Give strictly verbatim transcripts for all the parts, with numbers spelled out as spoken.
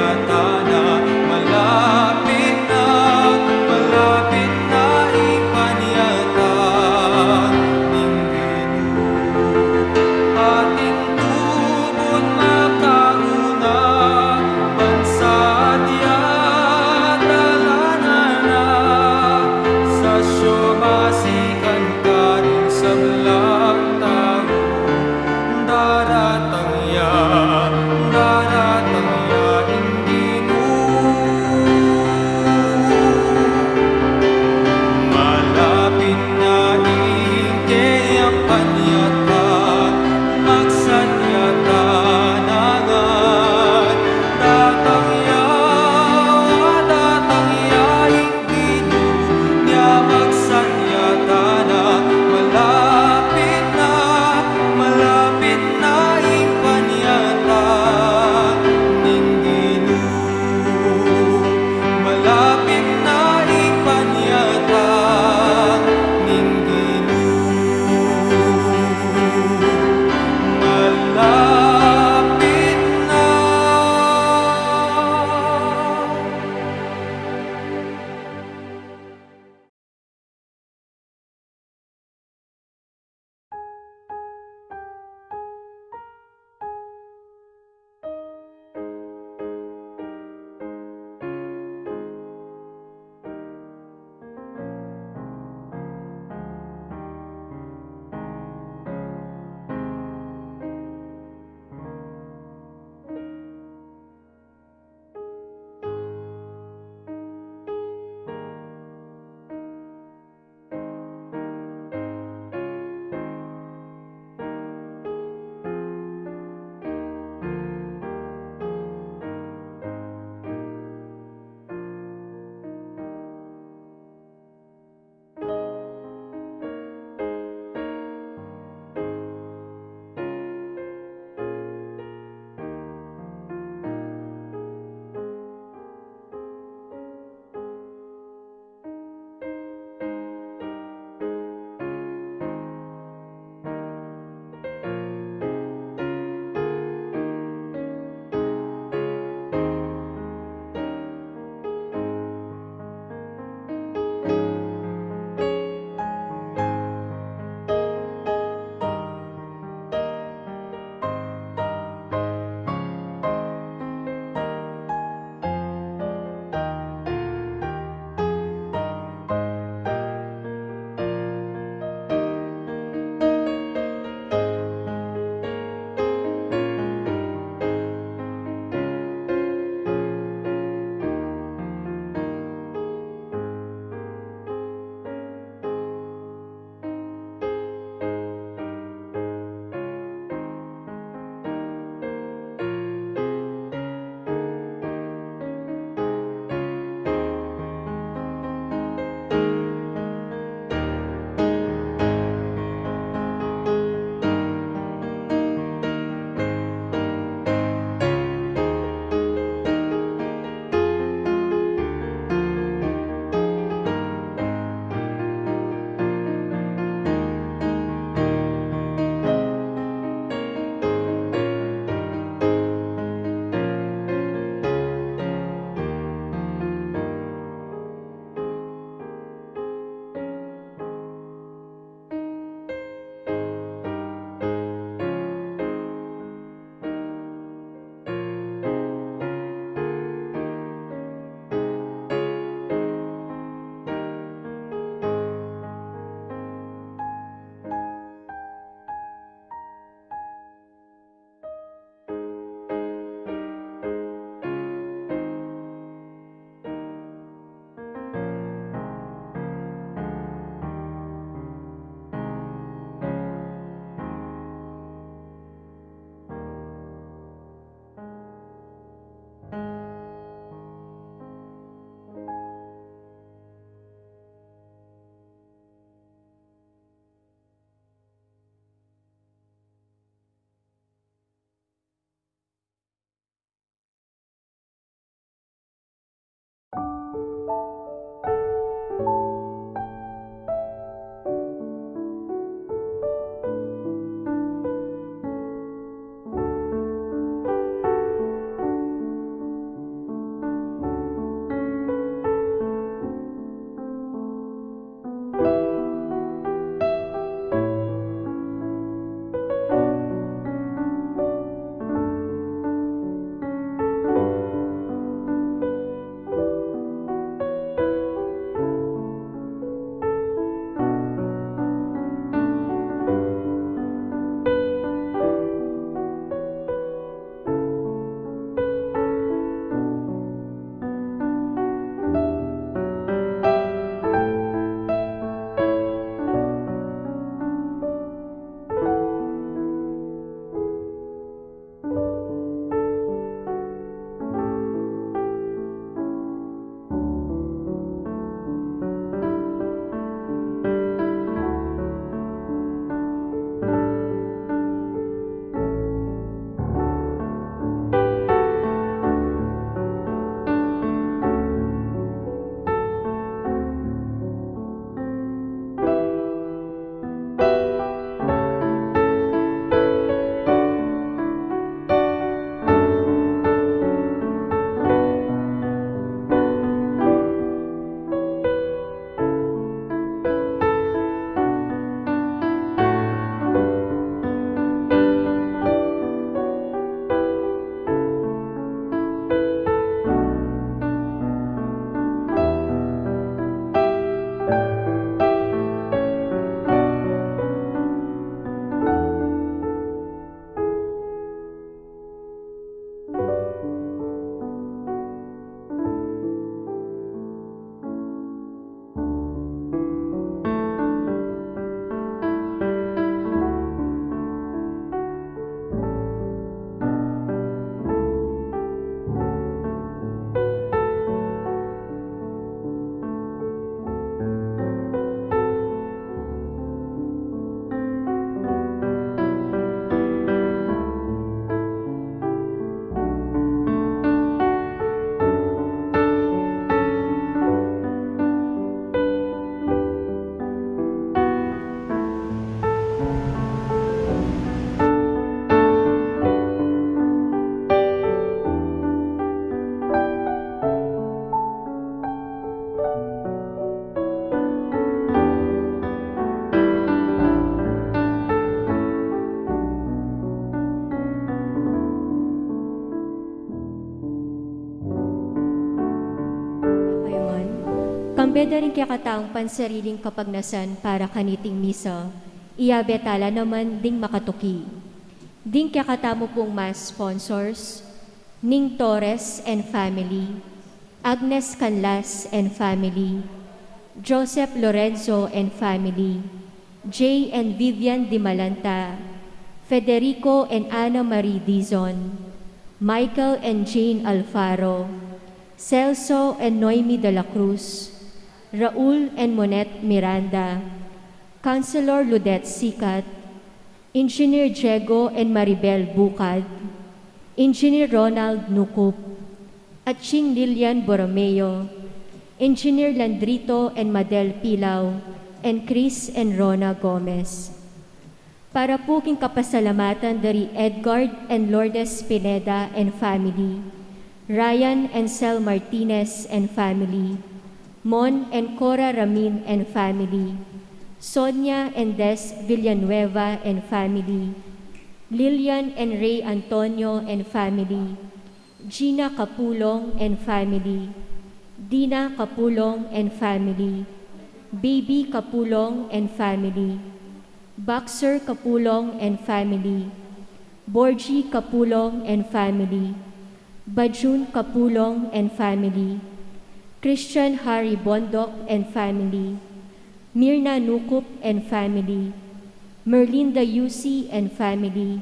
Tana, malapit na, malapit na ing panyatang ning Ginu. Atin tubud makauna, bansa at yata dalanan na, sa siyu masikan karing sablang tau. Daratang ya, daratang ya ing Ginu. Beda ring kekataung pansariling kapagnasan para kaniting misa, iyabe tala naman ding makatuki. Ding kekatamu pung mass sponsors, Ning Torres and family, Agnes Canlas and family, Joseph Lorenzo and family, Jay and Vivian Dimalanta, Federico and Ana Marie Dizon, Michael and Jane Alfaro, Celso and Noemi de la Cruz, Raul and Monette Miranda, Councilor Ludet Sicat, Engineer Diego and Maribel Bucad, Engineer Ronald Nucup, Aching Lilian Borromeo, Engineer Landrito and Madel Pilaw, and Chris and Rona Gomez. Para pu king kapasalamatan dari Edgard and Lourdes Pineda and family, Ryan and Sel Martinez and family, Mon and Cora Ramin and family, Sonia and Des Villanueva and family, Lilian and Ray Antonio and family, Gina Capulong and family, Dina Capulong and family, Baby Capulong and family, Boxer Capulong and family, Borgie Capulong and family, Bajun Capulong and family, Christian Harry Bondoc and family, Mirna Nucup and family, Merlinda Yusi and family,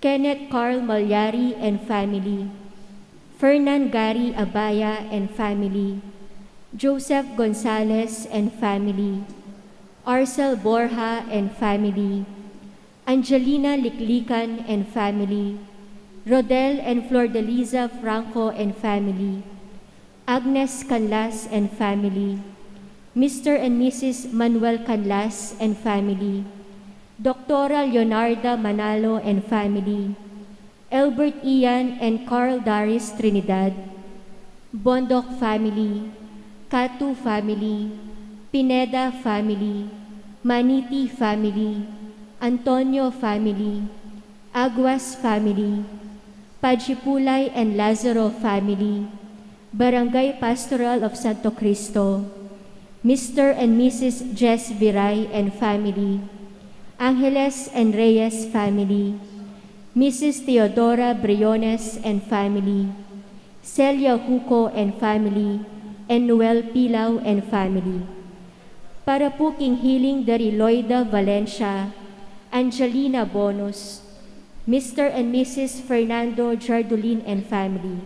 Kenneth Carl Malyari and family, Fernan Gary Abaya and family, Joseph Gonzalez and family, Arcel Borja and family, Angelina Liklikan and family, Rodel and Flordeliza Franco and family, Agnes Canlas and family, Mister and Missus Manuel Canlas and family, Doktora Leonarda Manalo and family, Elbert Ian and Carl Darius Trinidad, Bondoc family, Catu family, Pineda family, Maniti family, Antonio family, Aguas family, Pajipulay and Lazaro family, Barangay Pastoral of Santo Cristo, Mister and Missus Jess Viray and family, Angeles and Reyes family, Missus Theodora Briones and family, Celia Huco and family, and Noel Pilaw and family. Para pu king healing dari Loida Valencia, Angelina Bonus, Mister and Missus Fernando Jardulin and family.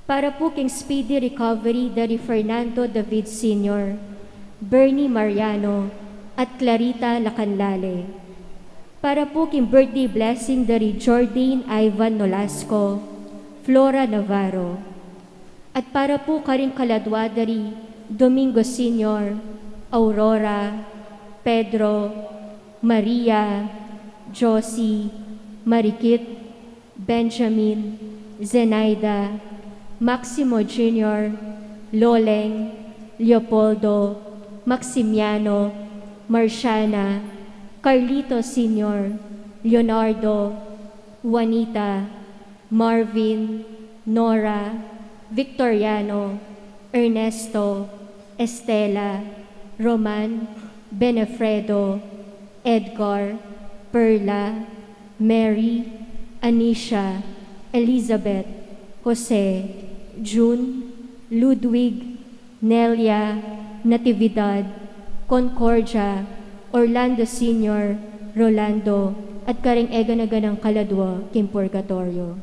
Para pu king speedy recovery dari Fernando David Senior, Bernie Mariano, at Clarita Lacanlale. Para pu king birthday blessing dari Jordan Ivan Nolasco, Flora Navarro. At para pu karing kaladwa dari Domingo Senior, Aurora, Pedro, Maria, Josie, Marikit, Benjamin, Zenaida, Maximo Junior, Loleng, Leopoldo, Maximiano, Marciana, Carlito Senior, Leonardo, Juanita, Marvin, Nora, Victoriano, Ernesto, Estela, Roman, Benefredo, Edgar, Perla, Mary, Anisha, Elizabeth, Jose, June, Ludwig, Nelia, Natividad, Concordia, Orlando Senior, Rolando, at karing e gana-ganang kaladwa king purgatoryo.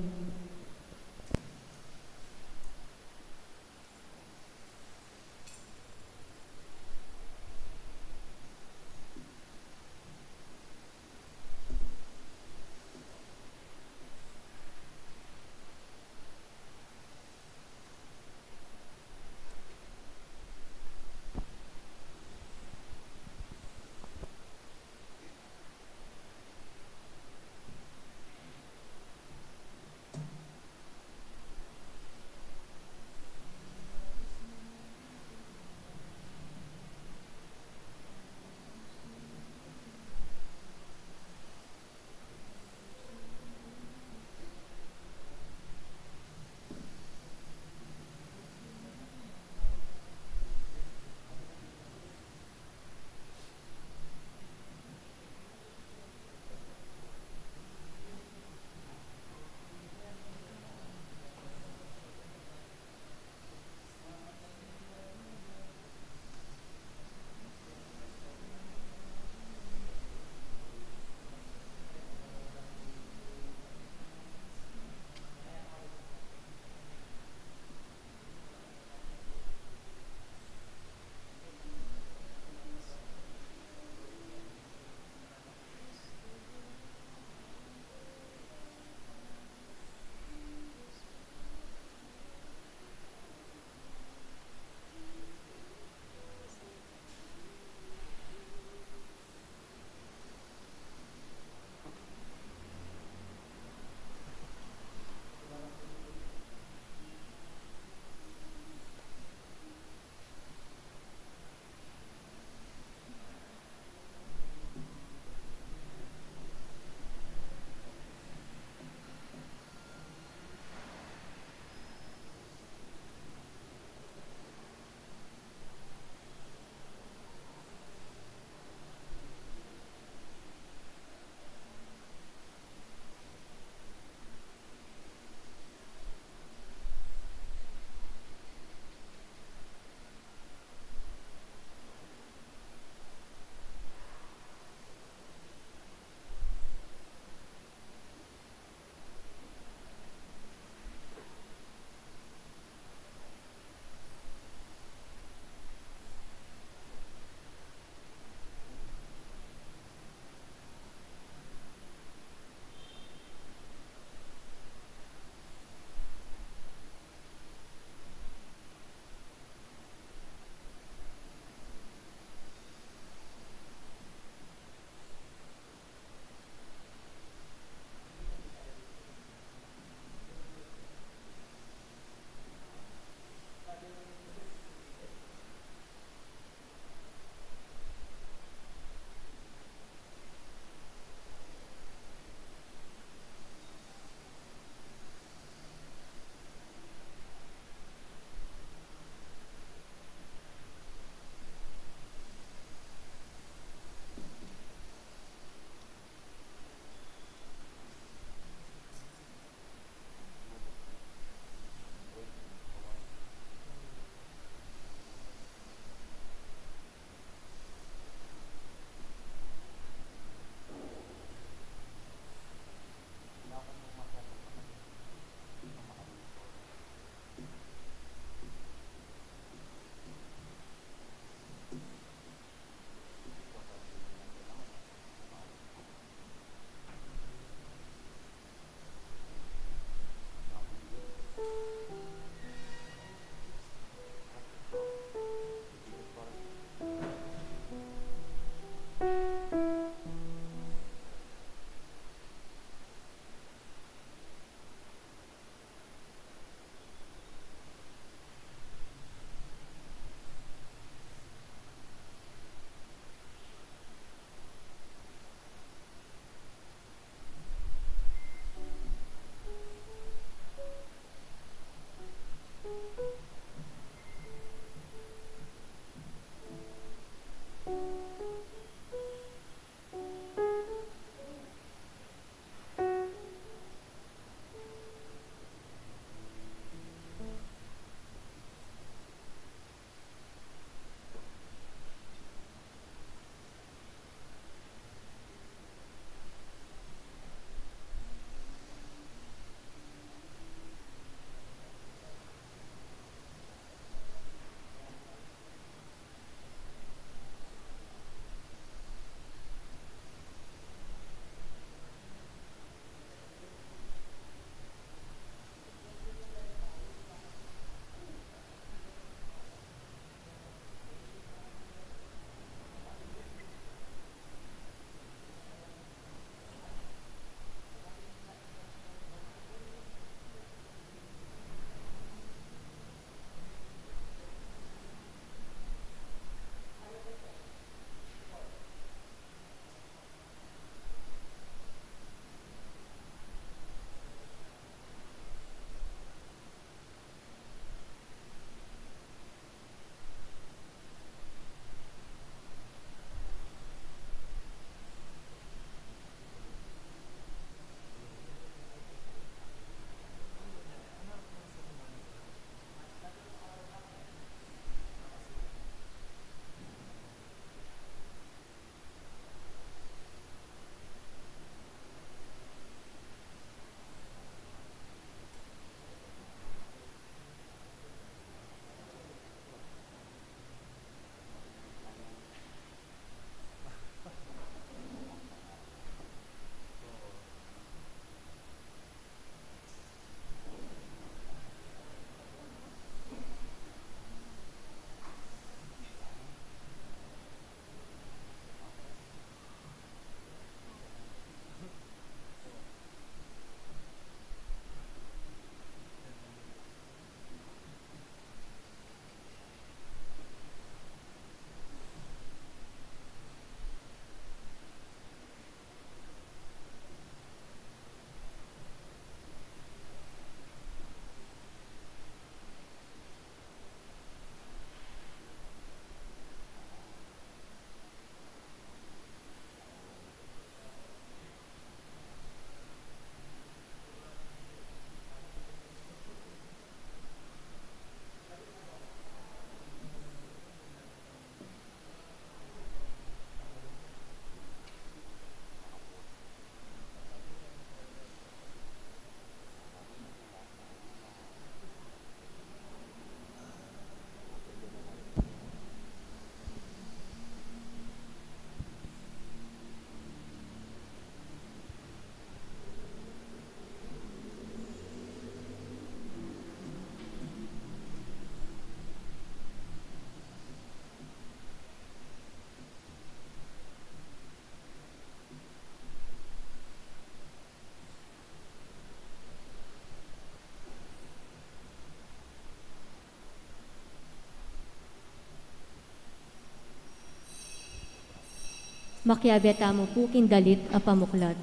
Makiabe tamu pu king dalit a pamuklat.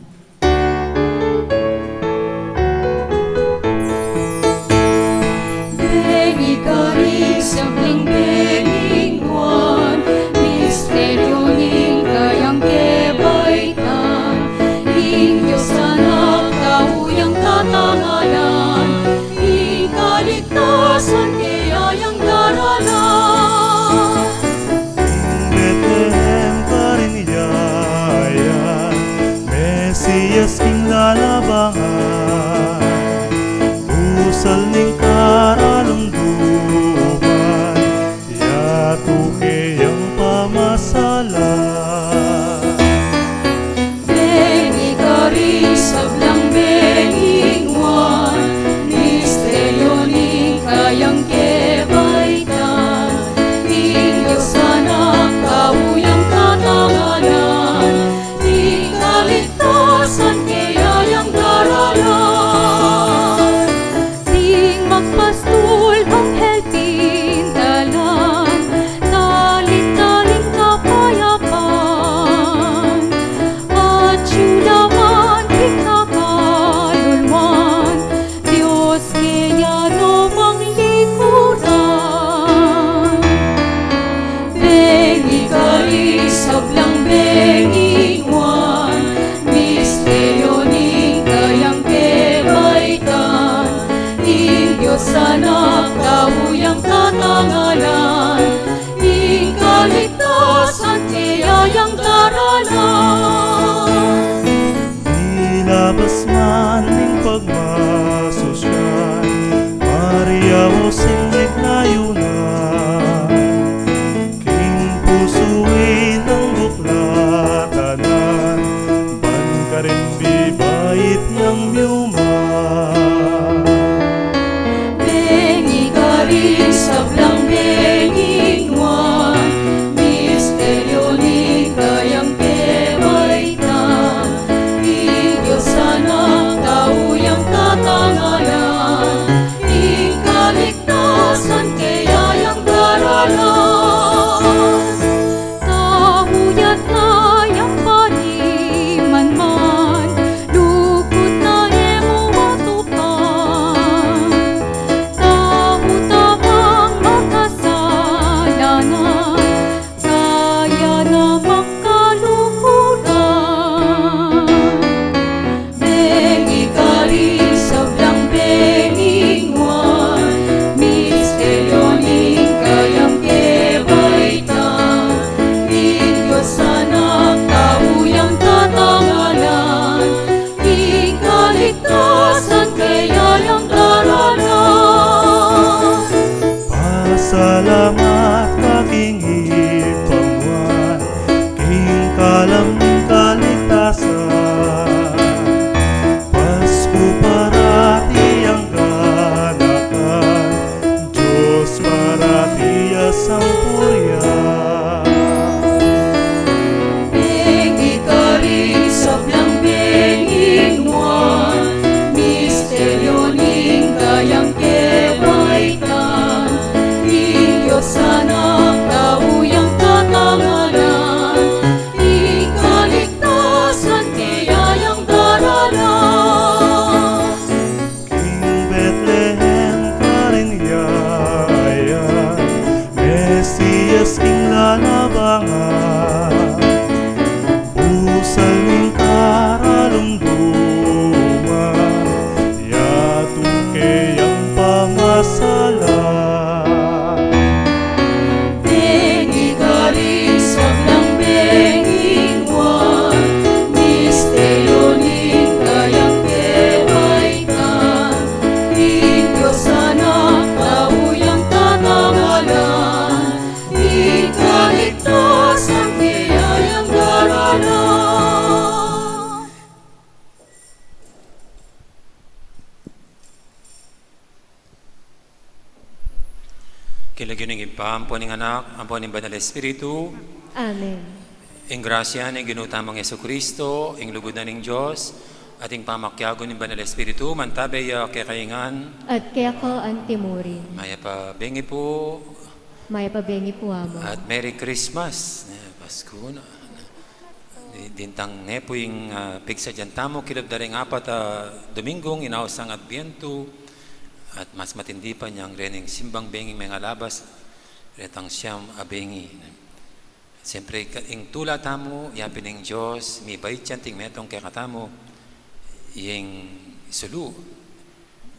Bengi karing sablang bengi ning Juan, misteryu ning kayang kebaitan, ing Dios Anak, tau yang tatangalan, ing kaligtasan keya yang daralan. King Betlehem karin ya yan, Mesias king lalabangan, busal ning karalumduman, yatu keyang pamasalan. Bengi karing sablang bengi ning Juan, misteryu ning kayang kebaitan, ing Dios Anak, tau yang tatangalan, ing kaligtasan keya yang daralan. Ding magpastul anghel pintalan, dalit da ring kapayapan, atyu naman king kakaluluan, Dios keya no manglikuran. Bengi karing sablang bengi ning Juan, misteryu ning kayang kebaitan, ing Dios Anak, tau yang tatangalan, ing kaligtasan keya yang daralan. Nilabas man ning pagmasusian, Maria, Jose, ing layunan, king pusu ning buklat a nan, ban karin bibait yang miuman. Bengi karing sablang bengi ning Juan, misteryu ning kayang kebaitan, ing Dios Anak, tau yang tatangalan, ing kaligtasan keya yang daralan. Tau ya tayang panimanman, lugud na e mu atupan. Tau tamang makasalanan, kaya na makaluguran. Bengi karing sablang bengi ning Juan, misteryu ning kayang kebaitan, ing Dios Anak, tau yang tatangalan, ing kaligtasan keya yang daralan. Pasalamat ka king Ibpang Juan, king kalam ning kaligtasan. Pasku parati yang ganakan, Dios parati ya sampurian. Bengi karing sablang bengi ning Juan, misteryu ning kayang kebaitan, ing Dios Anak, tau yang tatangalan, ing kaligtasan keya yang daralan. King Betlehem karin ya yan, Mesias king lalabangan, busal ning karalumduman, yatu keyang pamasalan. Bengi karing sablang bengi ning Juan, misteryu ning kayang kebaitan, ing Dios Anak, tau yang tatangalan, ing kaligtasan keya yang daralan. King lagyu ning Ibpa, ampo ning Anak, ampo ning Banal Espiritu. Amen. Ing grasya ning Ginu tamung Jesucristo, ing lugud na ning Dios, at ing pamakiabe ning Banal Espiritu, mantabe ya kekayu ngan. At keka antimurin. Mayap a bengi pu. Mayap a bengi pu, Among. At Merry Christmas. Eh, Pasko na. Dintang ngepu ing, ah, pigsadyan tamu, kilub da ring apat a Dominggung inausang Adbientu, at mas matindi pa inyang rening simbang bengi mengalabas, retang siam a bengi. Siyempre, ka-, ing tula tamu, yapin ing Dios, mibait ya anting metung kekatamu, ing sulu,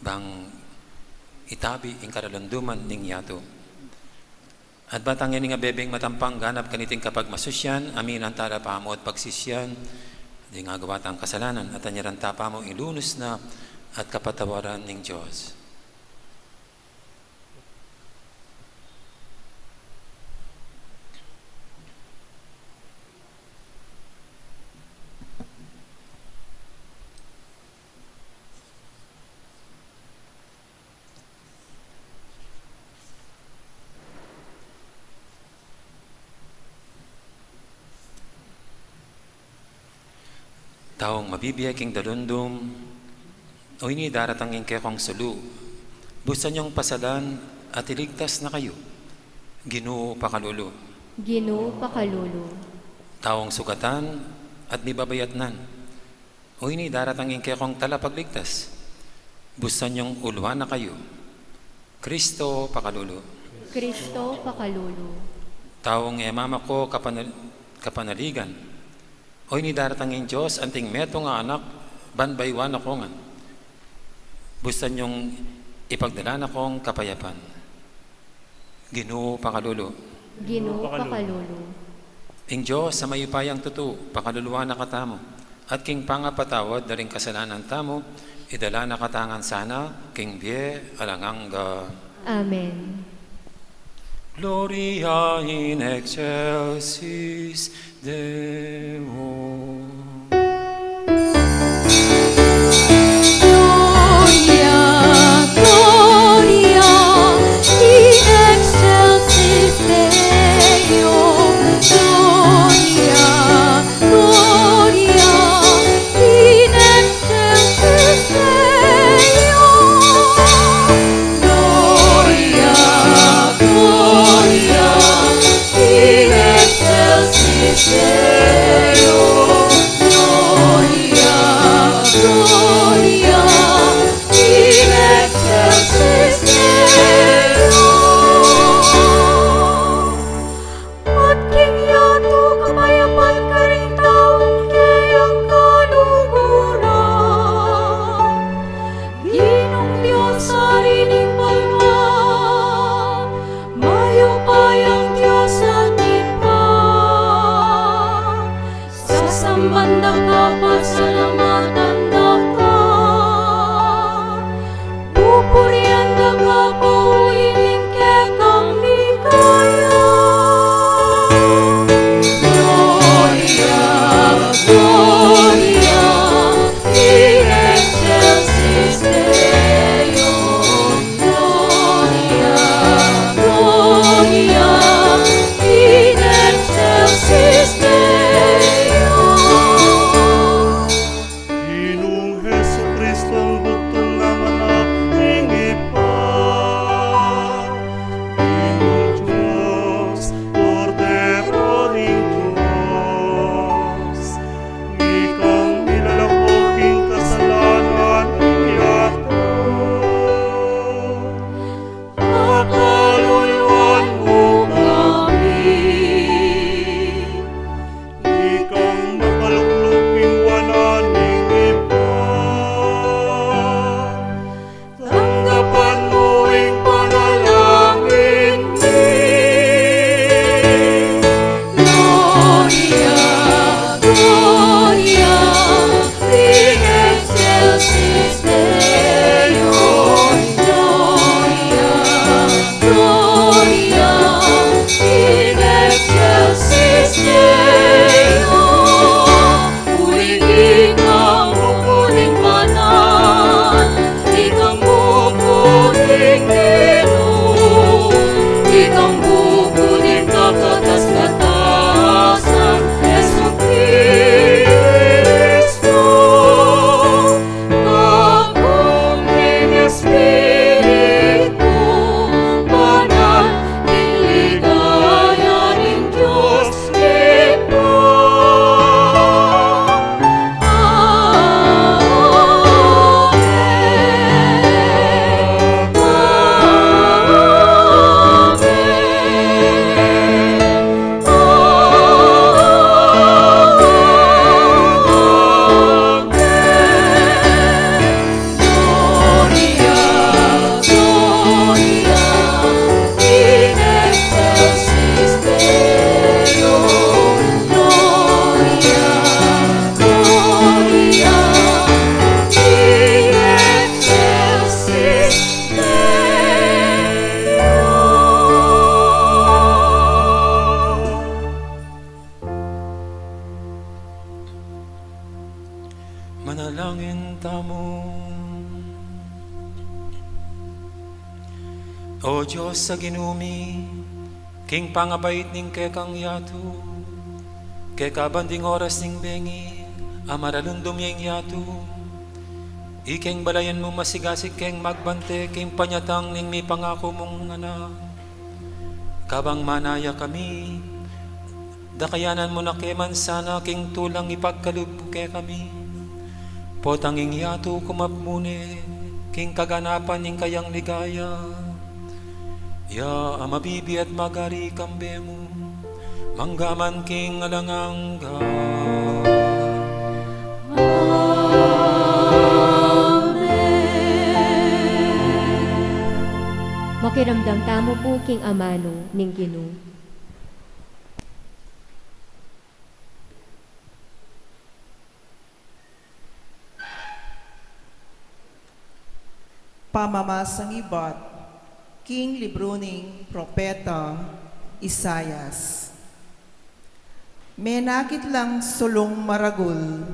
bang itabi ing karalunduman ning yatu. At ba tang ining abebeng matampang ganap kaniting kapagmasusian, aminan tala pamu at pagsisian, ding agawa tang kasalanan, at anyaran ta pamu ing lunus na at kapatawaran ning Dios. Taung mabibie king dalundum, o ini daratang ing kekong sulu, busan yung pasalan at iligtas na kayu, Ginu pakalulu. Ginu pakalulu. Taung sugatan at mibabayatnan, o ini daratang ing kekong talapagligtas, busan yung uluan na kayu, Kristo pakalulu. Kristo pakalulu. Taung e mama ko kapanal-, kapanaligan, o ini daratang ing Dios anting metung a anak, ban bayuan na ko ngan, busan yung ipagdala na kong kapayapan, Ginu pakalulu. Ginu pakalulu. Ing Dios a mayupayang tutu, pakaluluan na katamu, at king pangapatawad da ring kasalanan tamu, idala na katamu ngan sana king bie alang angga. Amen. Gloria in excelsis Deo. Gloria, Gloria in excelsis Deo. Gloria, Gloria in excelsis Deo. Gloria, Gloria in excelsis Deo. Dios a Ginu mi, king pangabait ning kekang yatu, keka ban ding oras ning bengi, a maralundum ya ing yatu, ikeng balayan mu masigasig keng magbante king panyatang ning mipangaku mung anak. Kabang manaya kami, dakayanan mu na ke man sana king tulang ipagkalub mu kekami. Potang ing yatu kumapmune king kaganapan ning kayang ligaya. Ya a mabibie at magari kambe mu, mangga man king alang angga. Amen. Makiramdam tamu pu king amanu ning Ginu. Pamamasang ibat king libru ning propeta Isaias. Menakit lang sulung maragul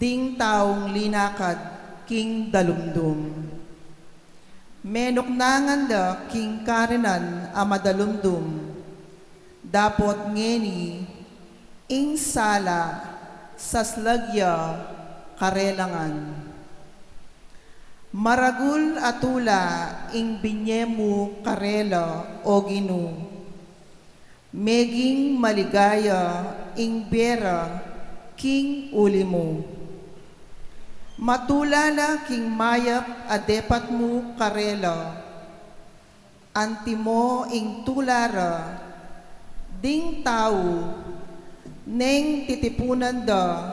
ding taung linakad king dalumdum. Menuknangan da king karenan a madalumdum. Dapot ngeni, ing sala saslag ya karelangan. Maragul a tula ing binye mu karela, o Ginu. Meging maligaya ing bie ra king uli mu. Matula la king mayap a depat mu karela. Antimo ing tula ra ding tau, neng titipunan da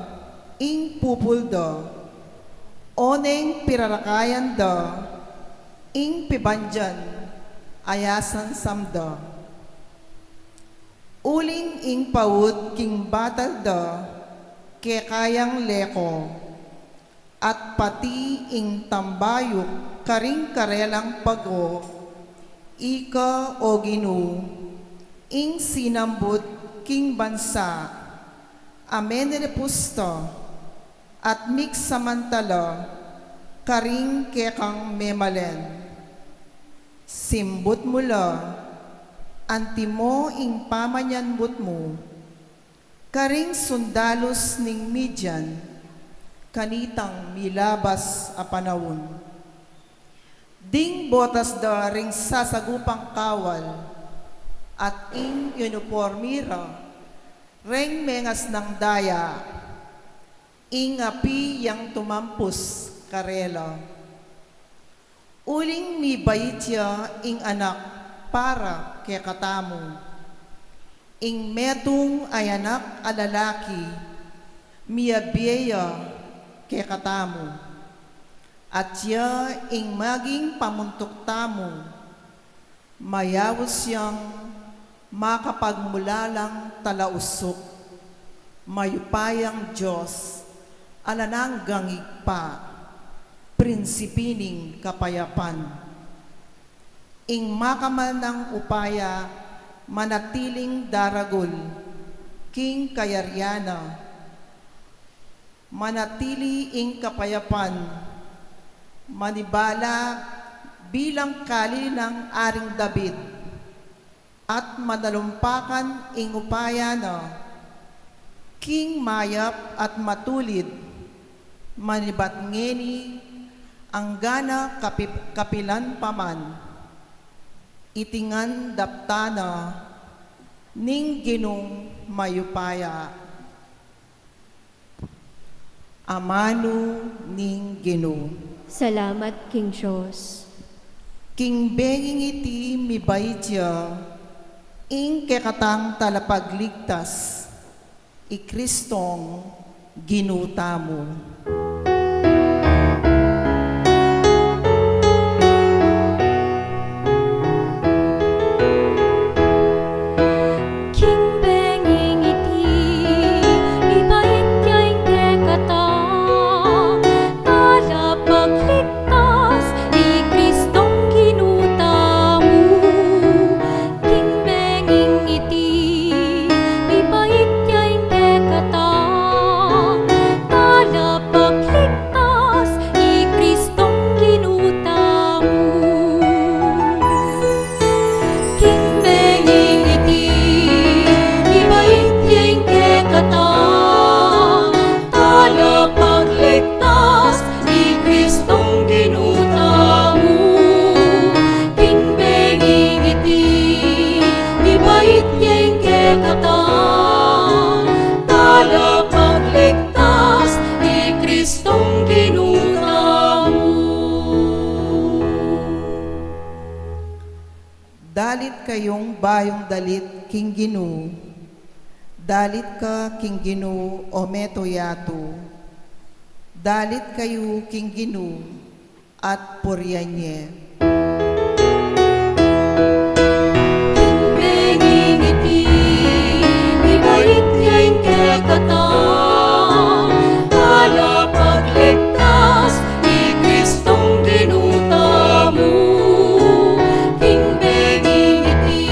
ing pupul da, o neng pirarakayan da ing pibandian a yasamsam da. Uling ing paut king batal da keka yang leko, at pati ing tambayuk karing karelang pago, ika, o Ginu, ing sinambut king bansa a meniripus ta, at miksamantala karing kekang memalen. Simbut mu la, antimo ing pamanyanbut mu karing sundalus ning Midian, kanitang milabas a panaun. Ding botas da ring sasagupang kawal, at ing unipormi ra reng mengasnang daya, ing api yang tumampus karela. Uling mibait ya ing anak para kekatamu, ing metung a anak a lalaki, miyabie ya kekatamu, at ya ing maging pamuntuk tamu, mayaus yang makapagmulalang talausuk, mayupayang Dios, alang anggang Ibpa, Prinsipi ning kapayapan. Ing makamal nang upaya manatiling daragul king kayarian na, manatili ing kapayapan, manibala bilang kali nang Aring David, at manalumpakan ing upaya na king mayap at matulid, manibat ngeni anggana kapi-, kapilan pa man. Iti ngan daptan na ning Ginung mayupaya. Amanu ning Ginu. Salamat king Dios. King benging iti mibait ya ing kekatang talapagligtas, i Kristong Ginu tamu. King benging iti, mibait ya ing kekatang talapagligtas, i Kristong Ginu tamu. King benging iti, mibait ya ing kekatang talapag Kekatang talapagligtas, i Kristong Ginu tamu. Dalit kayung bayung dalit king Ginu. Dalit ka king Ginu, o meto yatu. Dalit kayu king Ginu, at purian ye. King bengi iti, mibait ya ing kekatang talapagligtas, i Kristong Ginu tamu. King bengi iti,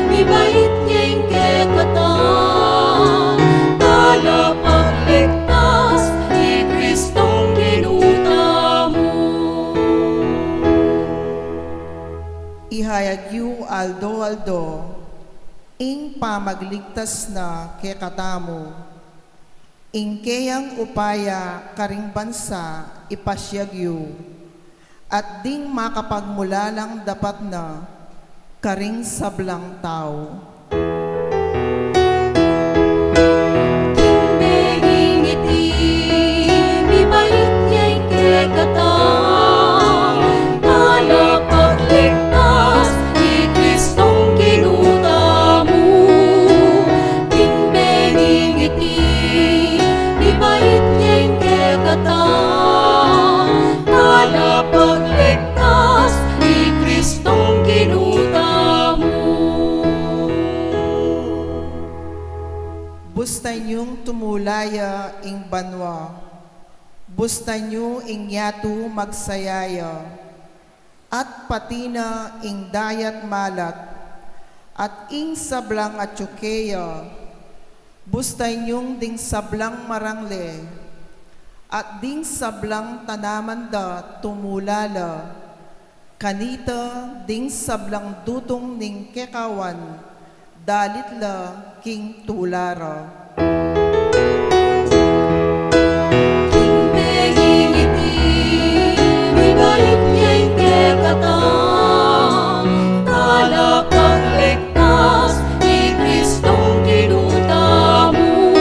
mibait ya ing kekatang talapagligtas, i Kristong Ginu tamu. Ihayag yu aldo-aldo ing pamagligtas na kekatamu. Ing keyang upaya karing bansa ipasiag yu, at ding makapagmulalang dapat na karing sablang tau. King bengi iti, mibait ya ing kekatang talapagligtas, i Kristong Ginu tamu. King bengi iti, mibait ya ing kekatang talapagligtas, i Kristong Ginu tamu. Bustan yung tumula ya ing banua, bustan yu ing yatu magsaya ya, at pati na ing dayat malat, at ing sablang atyu keya, bustan yung ding sablang marangle, at ding sablang tanaman da tumula la, kanita ding sablang dutung ning kekawan, dalit la king tula ra. King bengi iti, mibait ya ing kekatang talapagligtas, i Kristong Ginu tamu.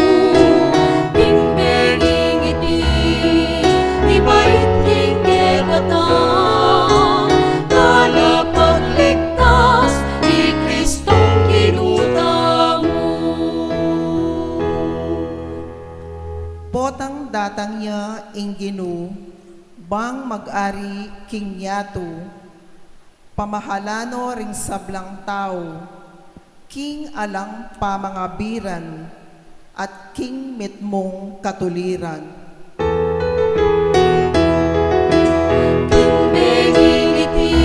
King bengi iti, mibait ya ing kekatang talapagligtas, i Kristong Ginu tamu. Potang datang ya ing Ginu, bang mag-ari king yatu, pamahalan no ring sablang tau, king alang pamangabiran, at king mitmung katuliran. King bengi iti,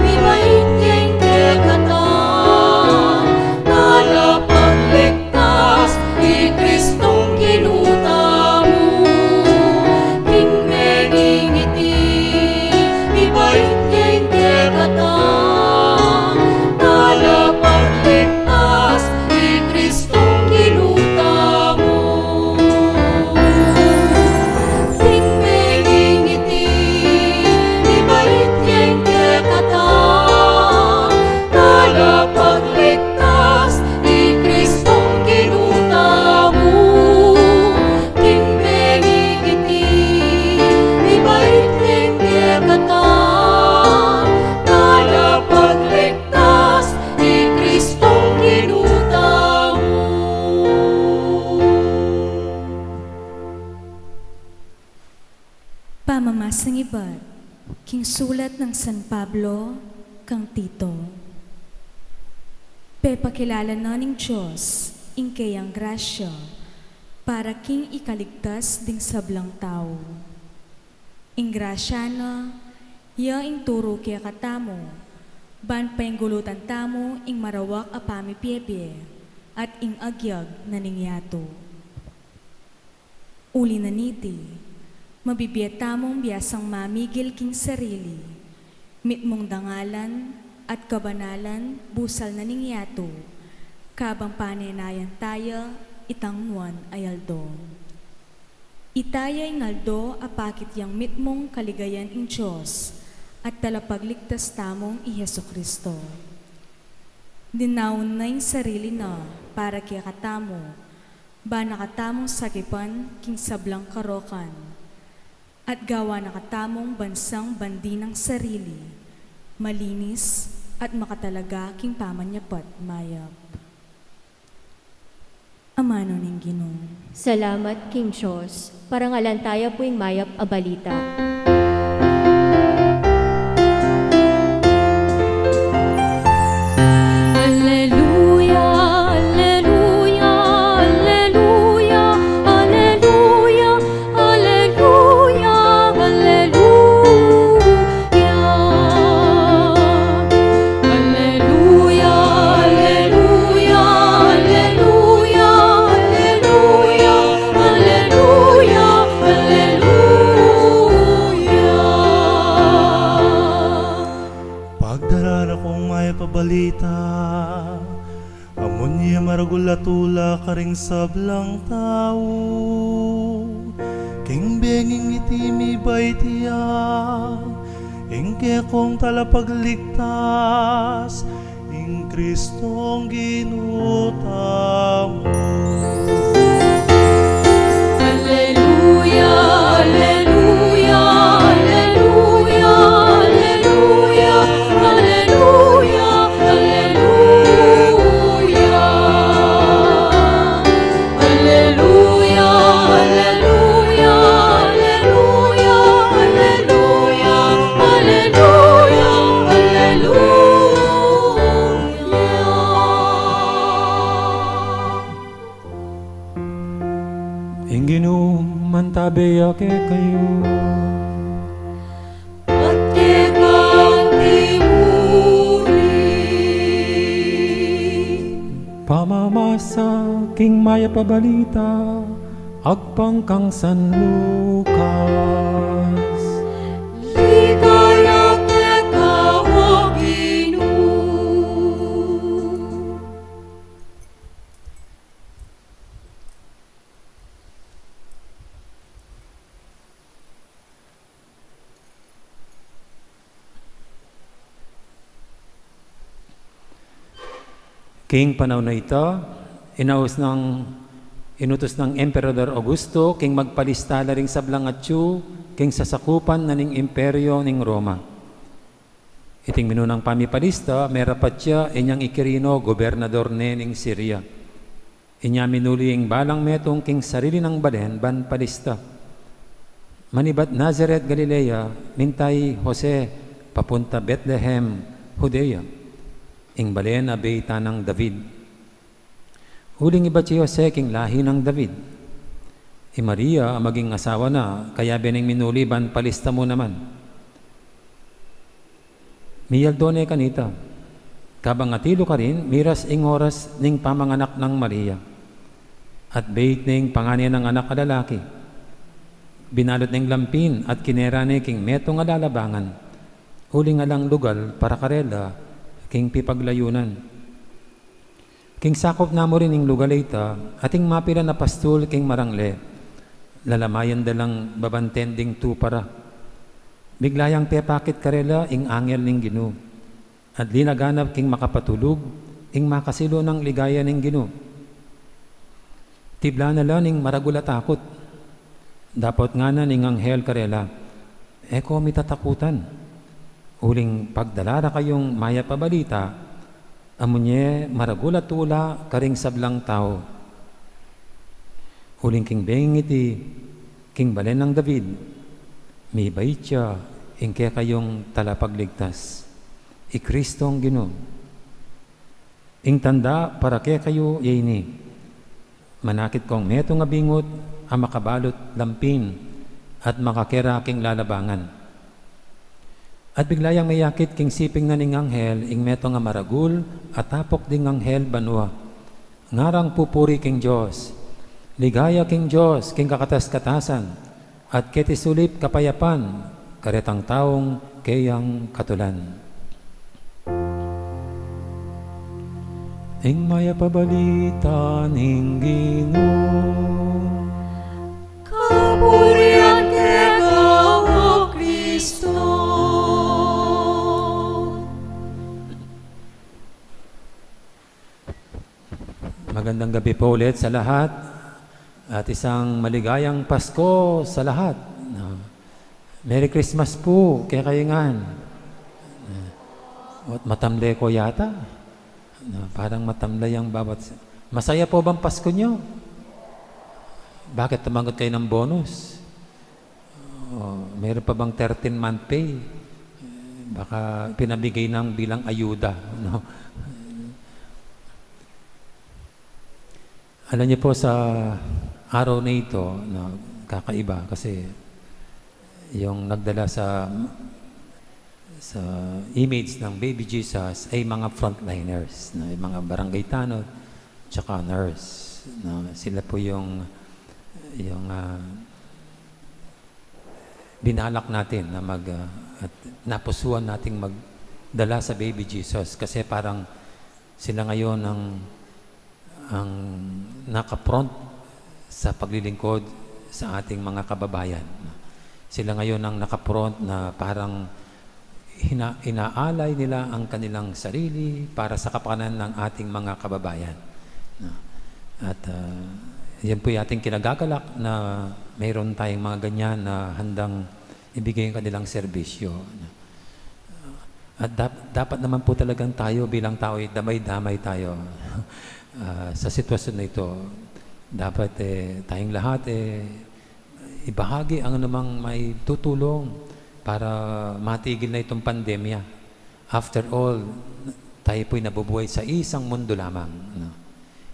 mibait ya ing kekatang talapagligtas, i Kristong Ginu tamu. King bengi iti, mibait ya ing kekatang talapagligtas, i Kristong Ginu tamu. King bengi iti, mibait ya ing kekatang talapagligtas, i Kristong Ginu tamu. King bengi iti, mibait ya ing kekatang talapagligtas, i Kristong Ginu tamu. Pamamasang ibat king sulat nang San Pablo kang Tito. Pepakilala na ning Dios ing keyang grasya para king ikaligtas ding sablang tau. Ing grasya na, ya ing turu kekatamu, ban painggulutan tamu ing marawak a pamipiebie at ing agyag na ning yatu. Uli na niti, mabibie tamung biasang mamigil king sarili, mitmung dangalan at kabanalan busal na ning yatu, kabang panenayan taya itang nuan a aldo. Itaya ing aldo a pakit yang mitmung kaligayan ing Dios at Talapagligtas tamung i Jesucristo. Dinaun na ing sarili na para kekatamu, ba na katamung sakipan king sablang karokan, at gawa na katamung bansang bandi nang sarili, malinis at makatalaga king pamanyapat mayap. Amanu ning Ginu. Salamat king Dios. Parangalan taya pu ing mayap a balita. Alleluia, alleluia, alleluia, alleluia, alleluia, alleluia. Alleluia, alleluia, alleluia, alleluia, alleluia, alleluia. Pagdara kung mayap a balita, amun ye maragul a tula karing sablang tau, king benging iti mibait ya, ing kekong talapagligtas, ing Kristong Ginu tamu. Alleluia, alleluia, alleluia, alleluia, alleluia, alleluia. Alleluia, alleluia, alleluia, alleluia, alleluia, alleluia. Ing Ginu mantabe ya kekayu. At keka mu rin. Pamamasa king mayap a balita agpang kang San Lucas. Ligaya keka, O Ginu. King panaun a ita, inaus nang, inutus nang Emperador Augusto king magpalista la ring sablang atyu king sasakupan na ning imperyo ning Roma. Iting minunang pamipalista, merapat ya inyang i Quirino, gobernador ne ning Siria. Inya minuli ing balang metung king sarili nang balen ban palista. Manibat Nazaret, Galilea, minta i Jose papunta Betlehem, Judea, ing balen a beytan nang David. Uling ibat ya i Jose king lahi nang David. I Maria a maging asawa na, kayabe neng minuli ban palista mu naman. Miyaldo ne kanita. Kabang atilu karin, miras ing oras ning pamanganak nang Maria. At beit ne ing pangan nang anak a lalaki. Binalut neng lampin at kinera ne king metung a lalabangan. Uling alang lugal para karela king pipaglayunan. King sakup na mu rin ing lugal a ita, ating mapilan a pastul king marangle, lalamayan da lang babanten ding tupa ra. Bigla yang pepakit karela ing angel ning Ginu, at linaganap king makapatulug ing makasilu nang ligaya ning Ginu. Tiblan na la ning maragul a takut. Dapot ngana ning anghel karela, "E ko mitatakutan, uling pagdala ra kayung mayap a balita, amun ye maragul a tula karing sablang tau. Uling king benging iti, king balen nang David, mibait ya ing kekayung talapagligtas, i Kristong Ginu. Ing tanda para kekayu ye ini, manakit kong metung a bingut a makabalut lampin at makakera king lalabangan." At bigla yang meyakit king siping na ning anghel ing metung a maragul a tapok ding anghel banua. Ngarang pupuri king Dios. Ligaya king Dios king kakatas-katasan, at keti sulip kapayapan karetang taung keyang katulan. Ing mayap a balita ning Ginu. Kapurian keka, O Kristo. Magandang gabi po ulit sa lahat at isang maligayang Pasko sa lahat. No? Merry Christmas po kekayu ngan. No? At matamlay ko yata. No? Parang matamlay ang bawat... Masaya po bang Pasko nyo? Bakit tumanggap kayo ng bonus? Oh, meron pa bang thirteen month pay? Baka pinabigay ng bilang ayuda, no? Alam niyo po, sa araw na ito, no, kakaiba kasi yung nagdala sa, sa image ng Baby Jesus ay mga frontliners, no, yung mga barangay tanod, tsaka nurse, no? Sila po yung, yung, ah, binalak natin na mag, ah, at napusuan nating magdala sa Baby Jesus kasi parang sila ngayon ang, ang naka-front sa paglilingkod sa ating mga kababayan. Sila ngayon ang naka-front na parang hina-, inaalay nila ang kanilang sarili para sa kapakanan ng ating mga kababayan. No? At, ah, yan po yung ating kinagagalak na mayroon tayong mga ganyan na handang ibigay ang kanilang serbisyo. No? At dap-, dapat naman po talagang tayo bilang tao ay damay-damay tayo, ah, sa sitwasyon na ito. Dapat, eh, tayong lahat, eh, ibahagi ang anumang maitutulong para matigil na itong pandemya. After all, tayo po'y nabubuhay sa isang mundo lamang, no?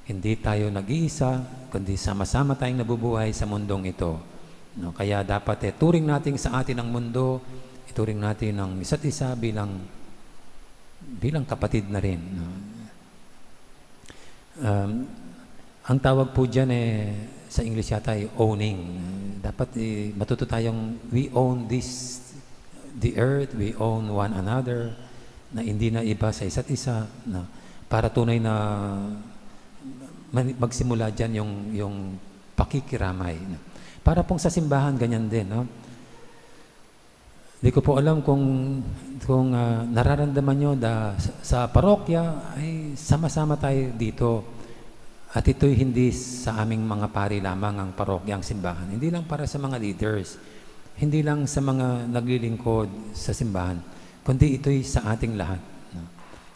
Hindi tayo nag-iisa, kundi sama-sama tayong nabubuhay sa mundong ito, no? Kaya dapat, eh, turing natin sa atin ang mundo, ituring natin ang isa't isa bilang, bilang kapatid na rin, no? Um, ang tawag po diyan, eh, sa English yata ay owning. Dapat, eh, matuto tayong we own this, the earth, we own one another, na hindi na iba sa isa't isa, no? Para tunay na man-, magsimula diyan yung, yung pakikiramay, no? Para pong sa simbahan, ganyan din, no? Di ko po alam kung, kung, ah, nararamdaman nyo da, sa, sa parokya ay sama-sama tayo dito. At ito'y hindi sa aming mga pari lamang ang parokya, ang simbahan. Hindi lang para sa mga leaders, hindi lang sa mga naglilingkod sa simbahan, kundi ito'y sa ating lahat, no?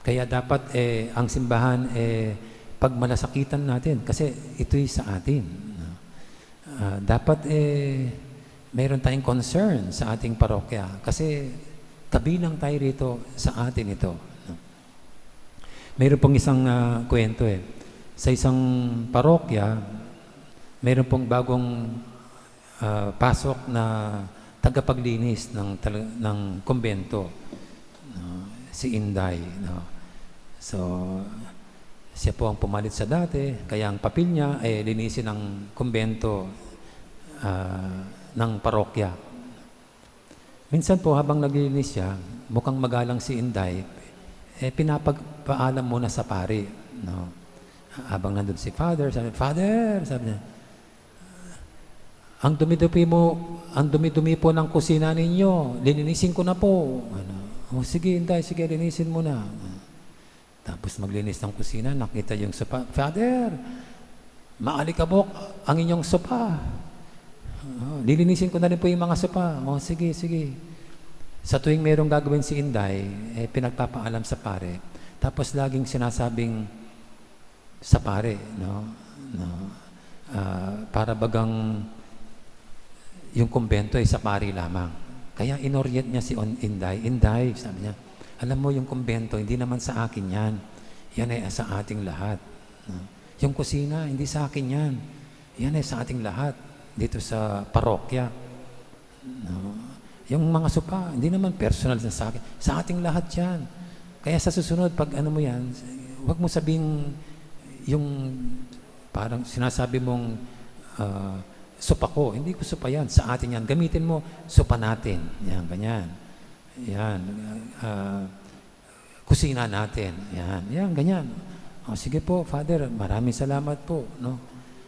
Kaya dapat, eh, ang simbahan, eh, pagmalasakitan natin kasi ito'y sa atin, no? Ah, dapat, eh, mayroon tayong concern sa ating parokya kasi kabilang tayo rito, sa atin ito, no? Mayroon pong isang, ah, kwento, eh. Sa isang parokya, mayroon pong bagong, ah, pasok na tagapaglinis ng tal-, ng kumbento. No, si Inday, no? So, siya po ang pumalit sa dati, kaya ang papel niya ay linisin ang kumbento, ah, ng parokya. Minsan po, habang naglilinis siya, mukhang magalang si Inday, eh, pinapagpaalam muna sa pari, no? Habang nandun si Father, sabi, "Father," sabi niya, "ang dumi-dumi mo, ang dumi-dumi po ng kusina ninyo, lilinisin ko na po." Ano, "O, sige, Inday, sige, linisin mo na." Tapos maglinis ng kusina, nakita yung sopa, "Father, maalikabok ang inyong sopa. O, lilinisin ko na rin po yung mga sopa." "O, sige, sige." Sa tuwing merong gagawin si Inday, eh, pinagpapaalam sa pare. Tapos laging sinasabing, sa pare, no? No? Ah, para bagang yung kumbento ay sa pare lamang. Kaya inorient niya si On-, Inday. "Inday," sabi niya, "alam mo, yung kumbento, hindi naman sa akin yan. Yan ay sa ating lahat. No? Yung kusina, hindi sa akin yan. Yan ay sa ating lahat dito sa parokya." No? Yung mga sopa, hindi naman personal na sa akin. Sa ating lahat yan. Kaya sa susunod, pag ano mo yan, wag mo sabing yung parang sinasabi mong, ah, "Sopa ko." Hindi ko sopa yan. Sa atin yan. Gamitin mo, "Sopa natin." Yan, ganyan. Yan. Ah, kusina natin. Yan, yan, ganyan. "O, sige po, Father, maraming salamat po," no?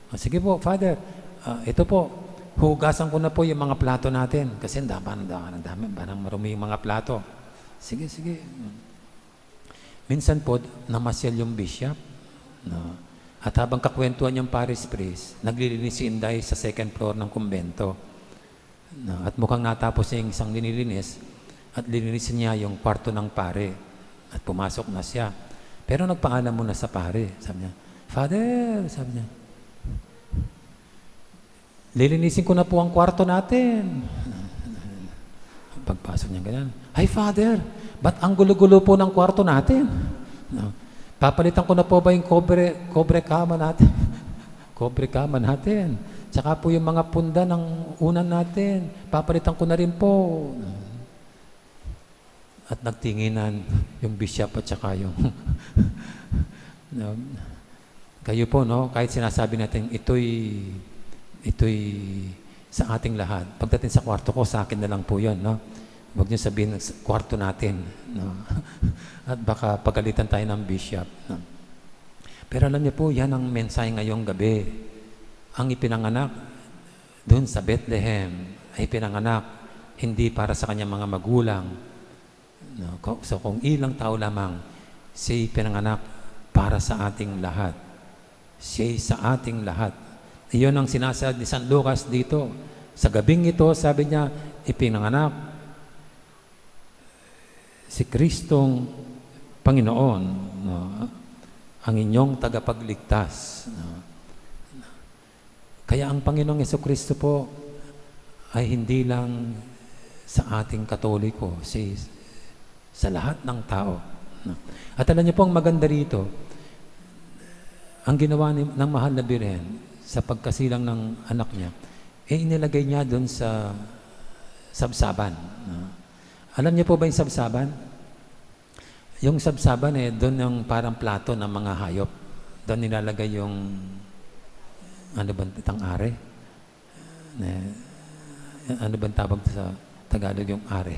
"O, sige po, Father, ah, ito po, hugasan ko na po yung mga plato natin." Kasi ang dami, ang dami, ang dami, parang marumi yung mga plato. "Sige, sige." Minsan po, namasyal yung bishop, no? At habang kakwentuhan yung parish priest, naglilinis si Inday sa second floor ng kumbento. No, at mukhang natapos niya yung isang linilinis at lininis niya yung kwarto ng pare. At pumasok na siya. Pero nagpaalam muna sa pare. Sabi niya, "Father," sabi niya, "lilinisin ko na po ang kwarto natin." Pagpasok niya ganyan, "Ay, Father, ba't ang gulo-gulo po ng kwarto natin? No? Papalitan ko na po ba yung kobre, kobre kama natin?" Kobre kama natin. Tsaka po yung mga punda ng unan natin, papalitan ko na rin po. At nagtinginan yung bishop at saka yung, no? Kayo po, no? Kahit sinasabi natin, ito'y, ito'y sa ating lahat. Pagdating sa kwarto ko, sa akin na lang po yun, no? Huwag niyo sabihin, "Sa kwarto natin," no? At baka pagalitan tayo ng bishop, no? Pero alam niyo po, yan ang mensahe ngayong gabi. Ang ipinanganak doon sa Bethlehem ay pinanganak hindi para sa kanyang mga magulang. No? Ko-, so kung ilang tao lamang, siya'y pinanganak para sa ating lahat. Siya'y sa ating lahat. Iyon ang sinasaad ni San Lucas dito. Sa gabing ito, sabi niya, ipinanganak si Kristong Panginoon, no? Ang inyong tagapagligtas, no? Kaya ang Panginoong Yesu Kristo po ay hindi lang sa ating Katoliko, si, sa lahat ng tao, no? At alam niyo po, ang maganda rito, ang ginawa ni, ng mahal na Birhen sa pagkasilang ng anak niya, eh, inilagay niya doon sa sabsaban, no? Alam niyo po ba yung sabsaban? Yung sabsaban, eh, doon yung parang plato ng mga hayop. Doon nilalagay yung, ano bang itang are? Eh, ano bang tawag sa Tagalog yung are?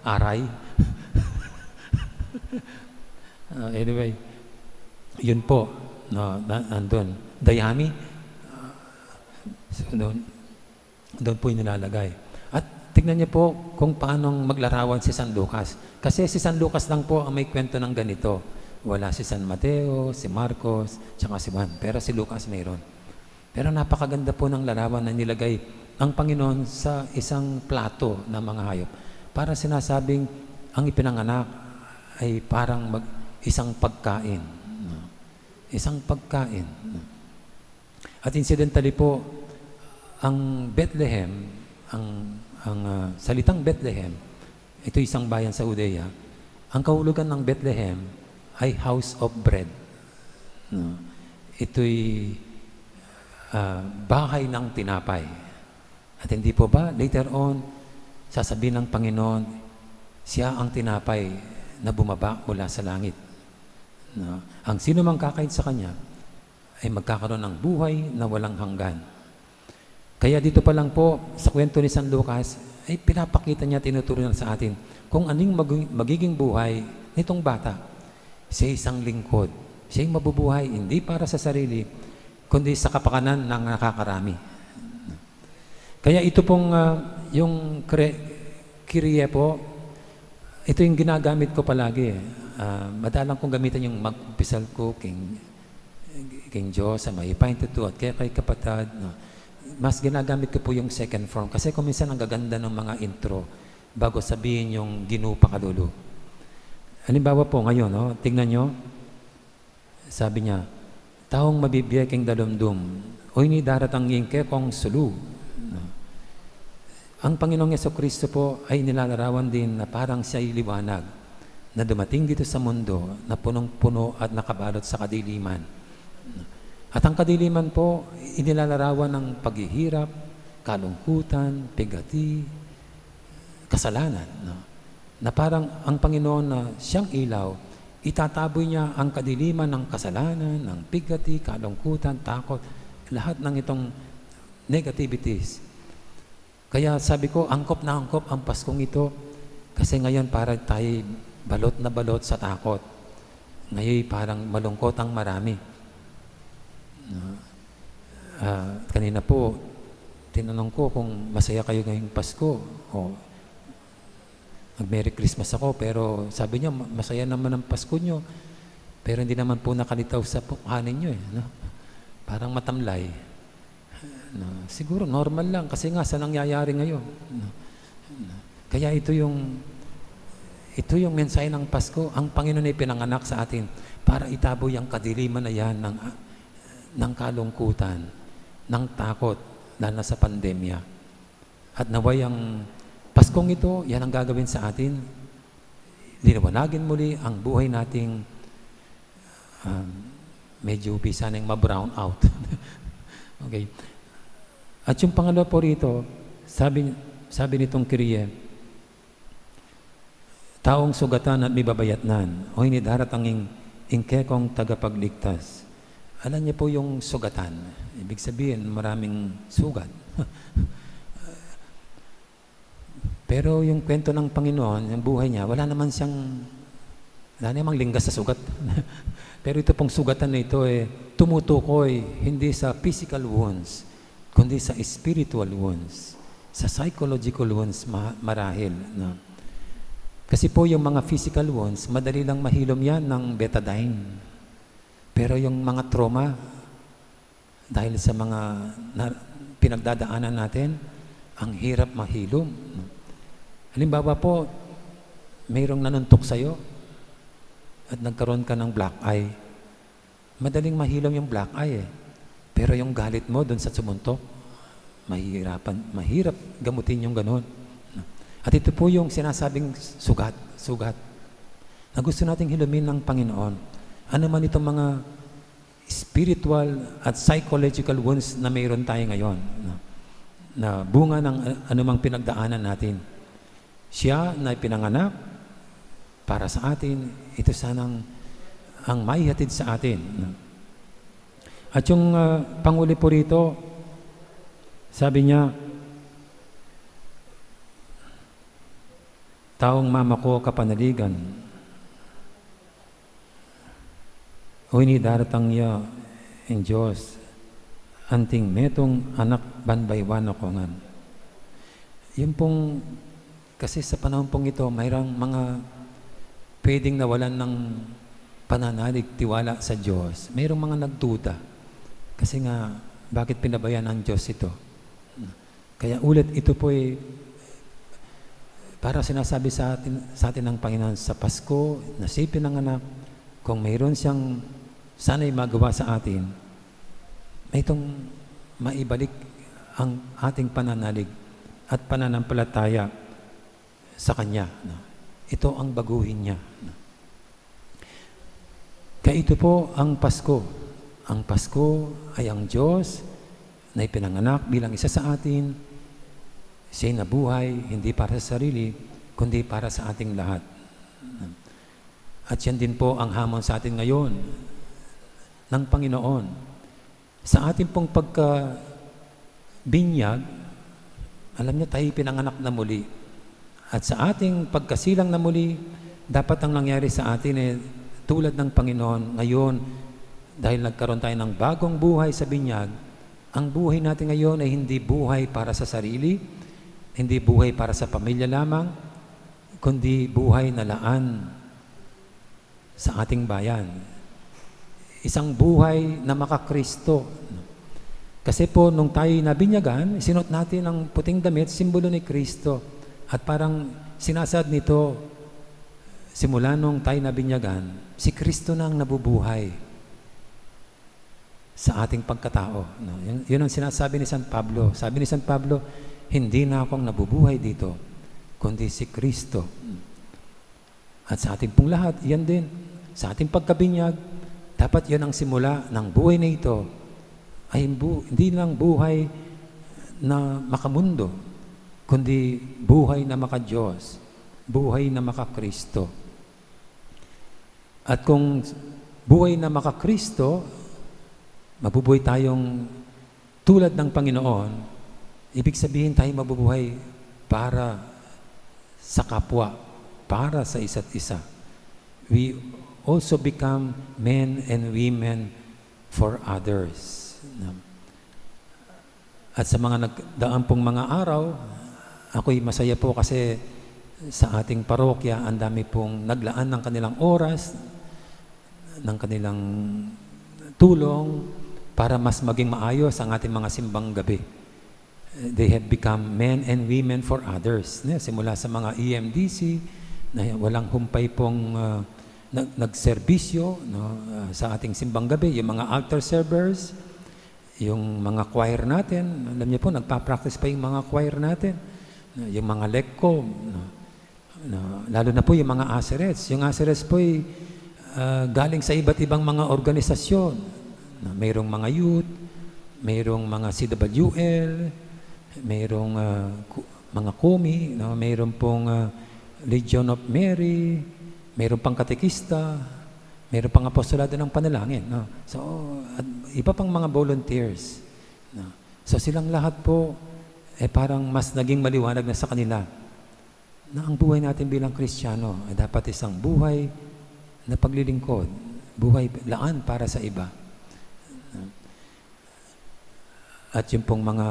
Aray? Ah, anyway, yun po. No, na, andun. Dayami. So, doon, doon po yung nilalagay. At tignan niyo po kung paano maglarawan si San Lucas. Kasi si San Lucas lang po ang may kwento ng ganito. Wala si San Mateo, si Marcos, tsaka si Juan. Pero si Lucas mayroon. Pero napakaganda po ng larawan na nilagay ang Panginoon sa isang plato ng mga hayop. Para sinasabing ang ipinanganak ay parang mag-, isang pagkain, no? Isang pagkain, no? At incidentally po, ang Bethlehem, ang, ang, ah, salitang Bethlehem, ito isang bayan sa Judea, ang kahulugan ng Bethlehem ay house of bread. No? Ito'y, ah, bahay ng tinapay. At hindi po ba, later on, sasabihin ng Panginoon, siya ang tinapay na bumaba mula sa langit. No? Ang sino mang kakain sa kanya ay magkakaroon ng buhay na walang hanggan. Kaya dito pa lang po, sa kwento ni San Lucas, ay pinapakita niya, tinuturo niya sa atin kung anong mag-, magiging buhay nitong bata. Siya isang lingkod. Siya'y mabubuhay hindi para sa sarili, kundi sa kapakanan ng nakakarami. Kaya ito pong, ah, yung kre-, Kyrie po, ito yung ginagamit ko palagi, eh. Ah, madalang kong gamitin yung mag-umpisal ko, King, King Diyos, sa maipaintutu at kaya kay kapatad, no? Mas ginagamit ko po yung second form kasi kung minsan ang gaganda ng mga intro bago sabihin yung Ginu pakalulu. Halimbawa po ngayon, no? Tingnan nyo, sabi niya, "Taong mabibie king dalumdum, o ini daratang ing kekong sulu." No? Ang Panginoong Yeso Kristo po ay nilalarawan din na parang siya'y liwanag na dumating dito sa mundo na punong-puno at nakabalot sa kadiliman. At ang kadiliman po, inilalarawan ng paghihirap, kalungkutan, pigati, kasalanan, no? Na parang ang Panginoon na siyang ilaw, itataboy niya ang kadiliman ng kasalanan, ng pigati, kalungkutan, takot, lahat ng itong negativities. Kaya sabi ko, angkop na angkop ang Paskong ito. Kasi ngayon para tayo balot na balot sa takot. Ngayon parang malungkot ang marami. No? Ah, kanina po, tinanong ko kung masaya kayo ngayong Pasko. O, nag-Merry Christmas ako, pero sabi niya, "Ma-, masaya naman ang Pasko niyo." Pero hindi naman po nakalitaw sa mukha ninyo eh, no? Parang matamlay. No, siguro normal lang kasi nga sa nangyayari ngayon. No? No. Kaya ito yung ito yung mensahe ng Pasko, ang Panginoon ay pinanganak sa atin para itabo yung kadiliman na yan ng, ng kalungkutan, ng takot, lalo na sa pandemya. At naway ang Paskong ito, yan ang gagawin sa atin. Liwanagin muli ang buhay nating, um, medyo bisa nang ma-brown out. Okay. At yung pangalawa po rito, sabi, sabi nitong Kyrie, "Taong sugatan at mibabayatnan, o ini daratang ing, ing kekong tagapagligtas." Alam niyo po yung sugatan. Ibig sabihin, maraming sugat. Pero yung kwento ng Panginoon, yung buhay niya, wala naman siyang, wala namang linggas sa sugat. Pero ito pong sugatan na ito, eh, tumutukoy hindi sa physical wounds, kundi sa spiritual wounds, sa psychological wounds ma-, marahil. No? Kasi po yung mga physical wounds, madali lang mahilom yan ng betadine. Pero yung mga trauma, dahil sa mga na, pinagdadaanan natin, ang hirap mahilom. No? Halimbawa po, mayroong nanuntok sa'yo at nagkaroon ka ng black eye. Madaling mahilom yung black eye eh. Pero yung galit mo dun sa sumuntok, mahirapan, mahirap gamutin yung ganun. No? At ito po yung sinasabing sugat, sugat. Na gusto nating hilumin ng Panginoon. Ano man itong mga spiritual at psychological wounds na mayroon tayo ngayon, no? Na bunga ng a-, anumang pinagdaanan natin. Siya na ipinanganak para sa atin, ito sanang ang maihatid sa atin, no? At yung, ah, panguli po rito, sabi niya, "Taong mama ko kapanaligan, o ini daratang ya ing Dios, anting metung anak ban baywan ako ngan." Yun pong, kasi sa panahon pong ito, mayroong mga pwedeng nawalan ng pananalig, tiwala sa Diyos. Mayroong mga nagduda. Kasi nga, bakit pinabayaan ng Diyos ito? Kaya ulit, ito po'y para sinasabi sa atin, sa atin ng Panginoon sa Pasko, na siya pinanganak, kung mayroon siyang sana'y magawa sa atin, itong maibalik ang ating pananalig at pananampalataya sa Kanya, no? Ito ang baguhin niya, no? Kaya ito po ang Pasko. Ang Pasko ay ang Diyos na ipinanganak bilang isa sa atin. Siya'y nabuhay, hindi para sa sarili, kundi para sa ating lahat. At yan din po ang hamon sa atin ngayon ng Panginoon. Sa ating pong pagkabinyag, alam niyo, tayo pinanganak na muli. At sa ating pagkasilang na muli, dapat ang nangyari sa atin, eh, tulad ng Panginoon ngayon, dahil nagkaroon tayo ng bagong buhay sa binyag, ang buhay natin ngayon ay hindi buhay para sa sarili, hindi buhay para sa pamilya lamang, kundi buhay na laan sa ating bayan. Isang buhay na maka-Kristo. Kasi po, nung tayo nabinyagan, sinuot natin ang puting damit, simbolo ni Kristo. At parang sinasaad nito, simula nung tayo nabinyagan, si Kristo na ang nabubuhay sa ating pagkatao, no? Yun, yun ang sinasabi ni San Pablo. Sabi ni San Pablo, "Hindi na akong nabubuhay dito, kundi si Kristo." At sa ating pong lahat, yan din. Sa ating pagkabinyag, dapat yan ang simula ng buhay na ito. Ay bu-, hindi lang buhay na makamundo, kundi buhay na maka-Diyos, buhay na maka-Kristo. At kung buhay na maka-Kristo, mabubuhay tayong tulad ng Panginoon, ibig sabihin tayo mabubuhay para sa kapwa, para sa isa't isa. We also become men and women for others. No? At sa mga nagdaan pong mga araw, ako'y masaya po kasi sa ating parokya, ang dami pong naglaan ng kanilang oras, ng kanilang tulong para mas maging maayos ang ating mga simbang gabi. They have become men and women for others. Ne? Simula sa mga E M D C na walang humpay pong, ah, nag-, nagserbisyo, no, ah, sa ating simbang gabi, yung mga altar servers, yung mga choir natin, alam niyo po, nagpa-practice pa yung mga choir natin, no, yung mga lecom, no, no, lalo na po yung mga usherettes. Yung usherettes po ay, ah, galing sa iba't ibang mga organisasyon. No, mayroong mga youth, mayroong mga C W L, mayroong, ah, ku-, mga kumi, no, mayroon pong, ah, Legion of Mary, mayroon pang katekista, mayroon pang apostolado ng panalangin, no? So, at iba pang mga volunteers, no? So, silang lahat po, eh, parang mas naging maliwanag na sa kanila na ang buhay natin bilang Kristiyano ay dapat isang buhay na paglilingkod, buhay laan para sa iba. At yung pong mga,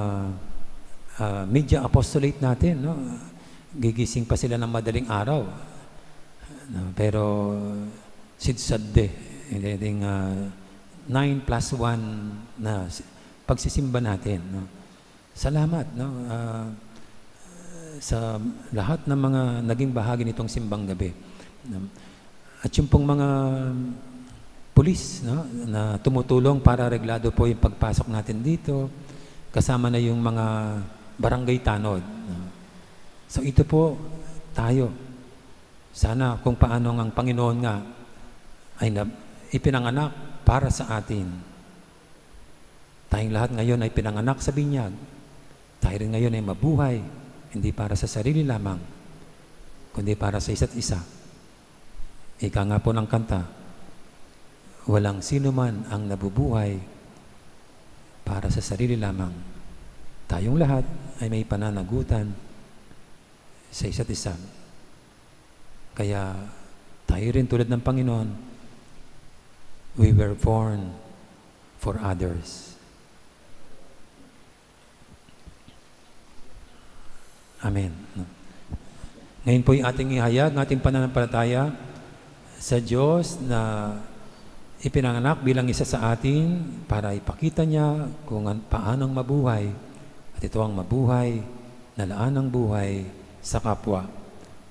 ah, media apostolate natin, no? Gigising pa sila ng madaling araw. No? Pero, sidsadde, yung, ah, nine plus one na si-, pagsisimba natin, no? Salamat, no? Ah, sa lahat ng mga naging bahagi nitong simbang gabi. No? At yung pong mga pulis, no, na tumutulong para reglado po yung pagpasok natin dito, kasama na yung mga barangay tanod, no? So, ito po tayo. Sana kung paano ang Panginoon nga ay na-, ipinanganak para sa atin. Tayong lahat ngayon ay pinanganak sa binyag. Tayo rin ngayon ay mabuhay, hindi para sa sarili lamang, kundi para sa isa't isa. Ika nga po ng kanta, "Walang sino man ang nabubuhay para sa sarili lamang." Tayong lahat ay may pananagutan sa isa't isa. Kaya tayo rin, tulad ng Panginoon, we were born for others. Amen. Ngayon po'y ating ihayag ng ating pananampalataya sa Diyos na ipinanganak bilang isa sa atin para ipakita niya kung an-, paanong mabuhay, at ito ang mabuhay na laan ng buhay sa kapwa.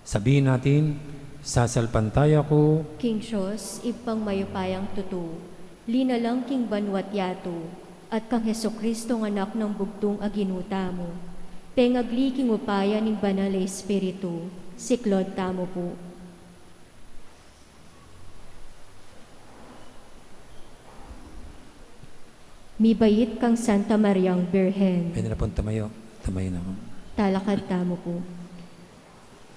Sabihin natin, "Sasalpantaya ku king Dios, Ibpang mayupayang tutu, linalang king banua't yatu, at kang Jesucristong Anak nang bugtung a Ginu tamu, pengagli king upaya ning Banal a Espiritu, siklaud tamu pu." Mibait kang Santa Mariang Birhen. Pwede na pong tumayo. Tumayo na po. Talakad tamu pu.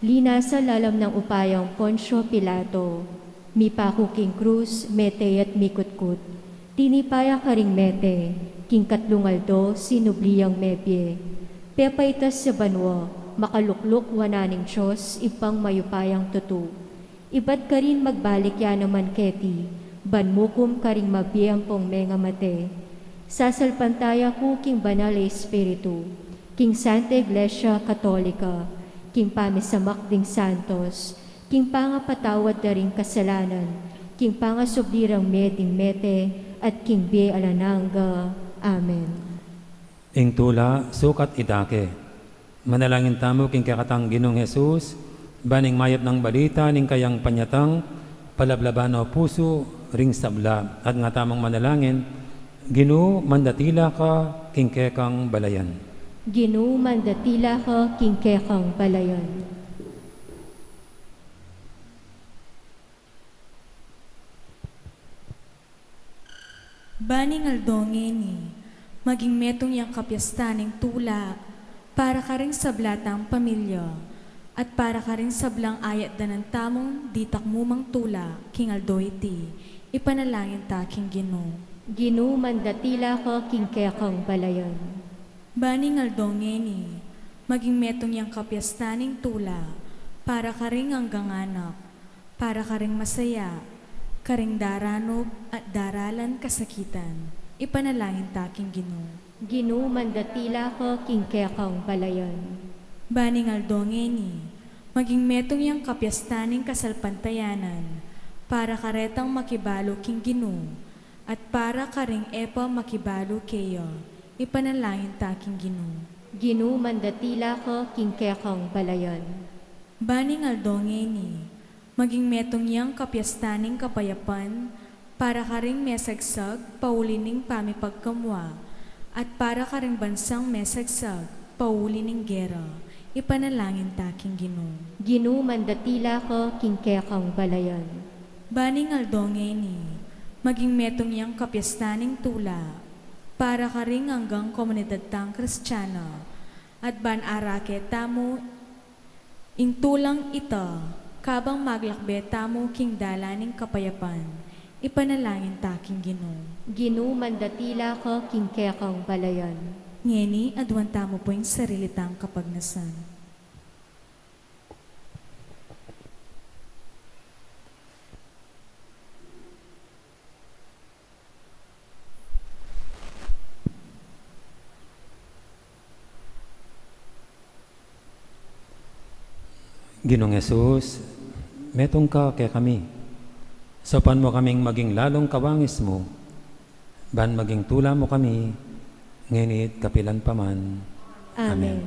Linasa lalam nang upayang Poncio Pilato, mipaku king krus, mete at mikutkut. Tinipa ya karing mete, king katlung aldo sinubli yang mebie. Pepaitas ya banua, makalukluk wanan ning Dios, Ibpang mayupayang tutu. Ibat karin magbalik ya naman keti, ban mukum karing mabie ampong mengamate. Sasalpantaya ku king Banal a Espiritu, king Santa Iglesia Katolika, king pamisamak ding santos, king pangapatawad da ring kasalanan, king pangasubli rang mie ding mete, at king bie alang angga. Amen. Ing tula, sukat idake. Manalangin tamu king kekatang Ginung Jesus, ban ing mayap nang balita ning kayang panyatang, palablaban o pusu ring sabla, at nga tamung manalangin, Ginu, mandatila ka king kekang balayan. Ginu, mandatila ka king kekang balayan. Ban ing aldo ngeni, maging metung yang kapiestan ning tula para karing sabla tang pamilya, at para karing sablang ayatdanan tamung ditak mumang tula king aldo iti, ipanalangin ta king Ginu. Ginu, mandatila ka king kekang balayan. Ban ing aldo ngeni, maging metung yang kapiestan ning tula para karing anggang anak, para karing masaya, karing daranup at daralan kasakitan, ipanalangin ta king Ginu. Ginu, mandatila ka king kekang balayan. Ban ing aldo ngeni, maging metung yang kapiestan ning kasalpantayanan, para karetang makibalu king Ginu, at para karing e pa makibalu keya, ipanalangin ta king Ginu. Ginu, mandatila ka king kekang balayan. Ban ing aldo ngeni, maging metung yang kapiestan ning kapayapan, para karing mesagsag pauli ning pamipagkamua, at para karing bansang mesagsag pauli ning gera, ipanalangin ta king Ginu. Ginu, mandatila ka king kekang balayan. Ban ing aldo ngeni, maging metung yang kapiestan ning tula, para karing anggang komunidad tang Kristiana, at ban arake tamu ing tulang ita, kabang maglakbe tamu king dalan ning kapayapan, ipanalangin ta king Ginu. Ginu, mandatila ka king kekang balayan. Ngeni, aduan tamu pu ing sarili tang kapagnasan. Ginung Jesus, metung ka kekami. Saupan mu kaming maging lalung kawangis mu, ban maging tula mu kami, ngeni't kapilan pa man. Amen. Amen.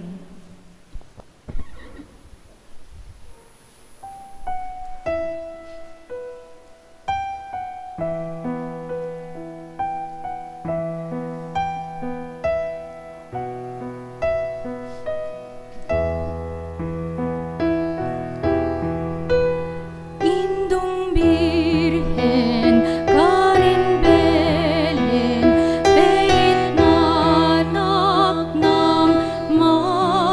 Indung Birhen karin Belen, peit na anak nang ma-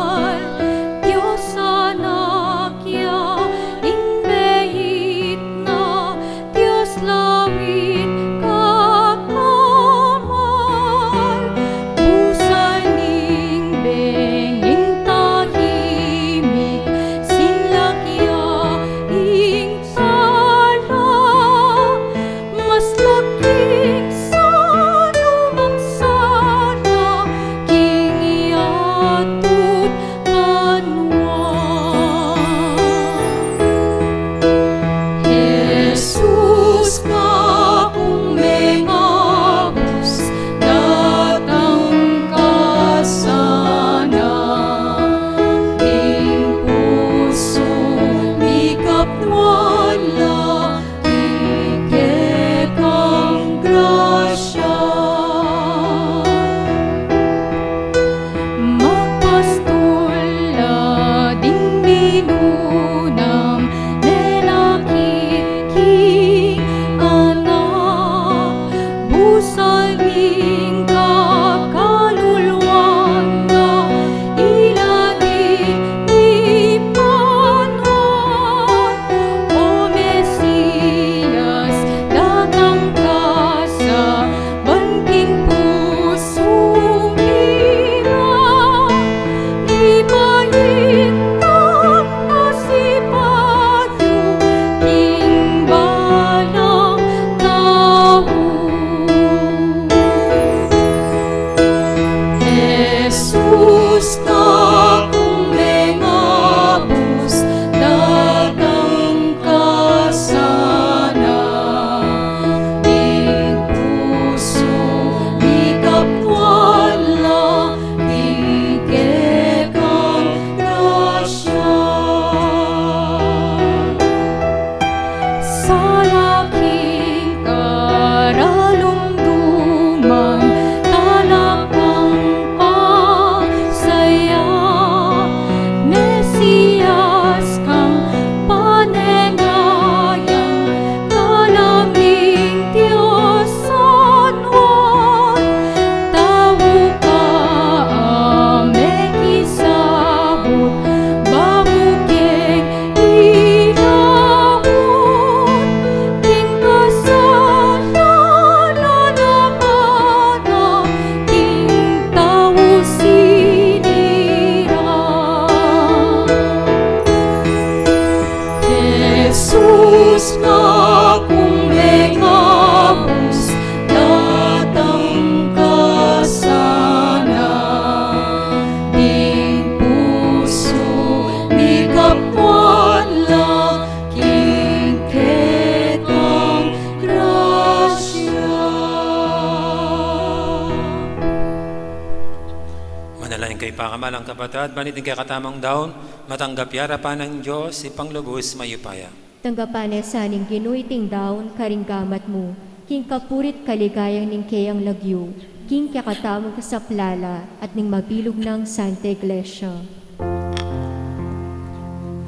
Ipakamalan kapatad, ban iting kekatamung daun, matanggap ya arapan ning Dios, Ibpang lubus mayupaya. Tanggapan na sa ning Ginu iting daun karing gamat mu, king kapuri't kaligayan ning keyang lagyu, king kekatamung kasaplalan, at ning mabilug nang Santa Iglesia.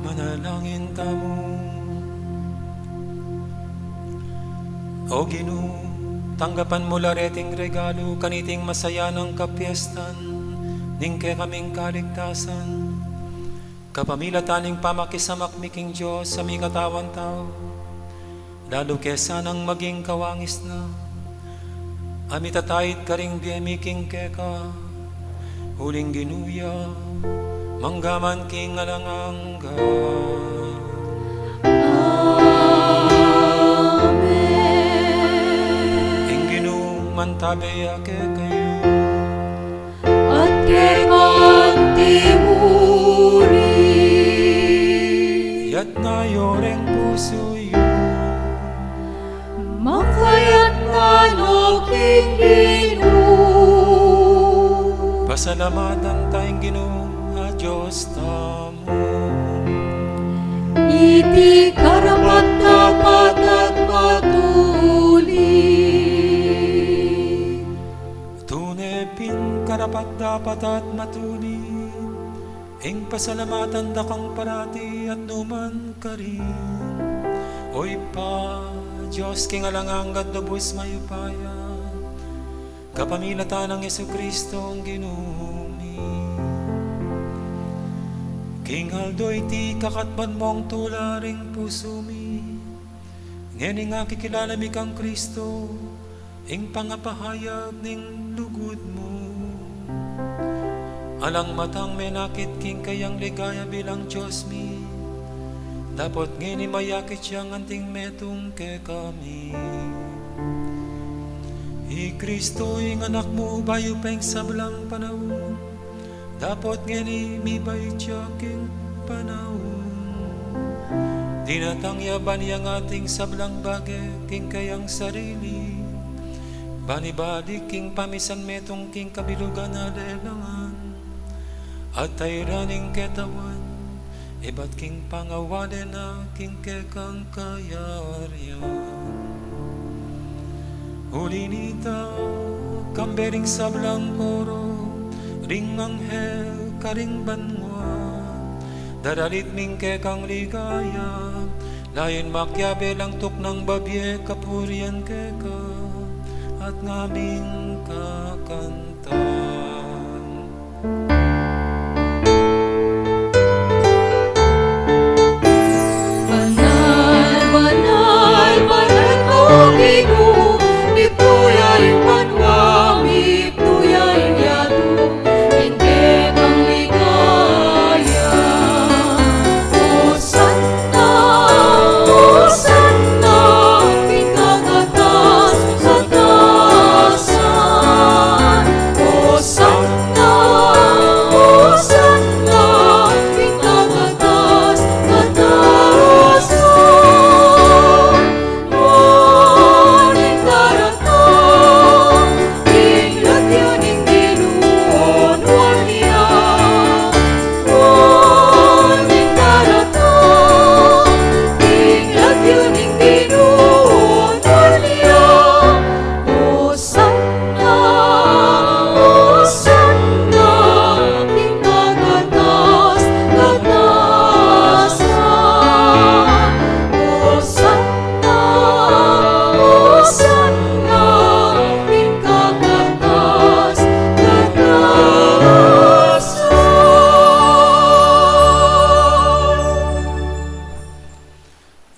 Manalangin tamu. O Ginu, tanggapan mu la reting regalu kaniting masayanang kapiestan ning kekaming kaligtasan, kapamilatan ning pamakisamak mi king Dios a mikatawan tau, lalu ke sanang maging kawangis na, a mitatait karing bie mi king keka, uling Ginu ya, mangga man king alang angga. Amen. Ing Ginu mantabe ya kekayu. At keka mu rin. Yatna yu ring pusu yu. Makayatna no king Ginu. Pasalamatan ta ing Ginu a Dios tamu. Iti karapat-dapat at matulid. Tune pin karapat-dapat at matulid, ing pasalamatan da kang parati at nukarin man, O Ibpa, Dios king alang angga at lubus mayupaya, kapamilatan nang Jesucristo a Ginu mi. King aldo iti ikakatban mung tula ring pusu mi, ngeni akikilala mi kang Cristo, ing pangapahayag ning lugud mu. Alang matang menakit king kayang ligaya bilang Dios mi, dapot ngeni mayakit yang anting metung kekami. I Cristo ing anak mu bayu pa ing sablang panaun, dapot ngeni mibait ya king panaun. Dinatang ya ban iyangat ing sablang bage king kayang sarili, ban ibalik king pamisan metung king kabilugan a lelangan, at tairan ing ketawan, ibat king pangawale na king kekang kayarian. Uli nita, kambe ring sablang koro ring anghel karing banua, daralit mi ing kekang ligaya, lain makiabe lang tuknang babie kapurian keka, at ngaming kakantan. Banal, banal, banal ka, O Ginu, mipnu ya ing banua, mipnu ya ing yatu, ing kekang ligaya. Hosanna, Hosanna, king kakatas-katasan. Hosanna, Hosanna, king kakatas-katasan. Nuan ing daratang king lagyu ning Ginu, o nuan ya. Nuan ing daratang king lagyu ning Ginu, o nuan ya. Hosanna, Hosanna, king kakatas-katasan. Hosanna, Hosanna, king kakatas-katasan.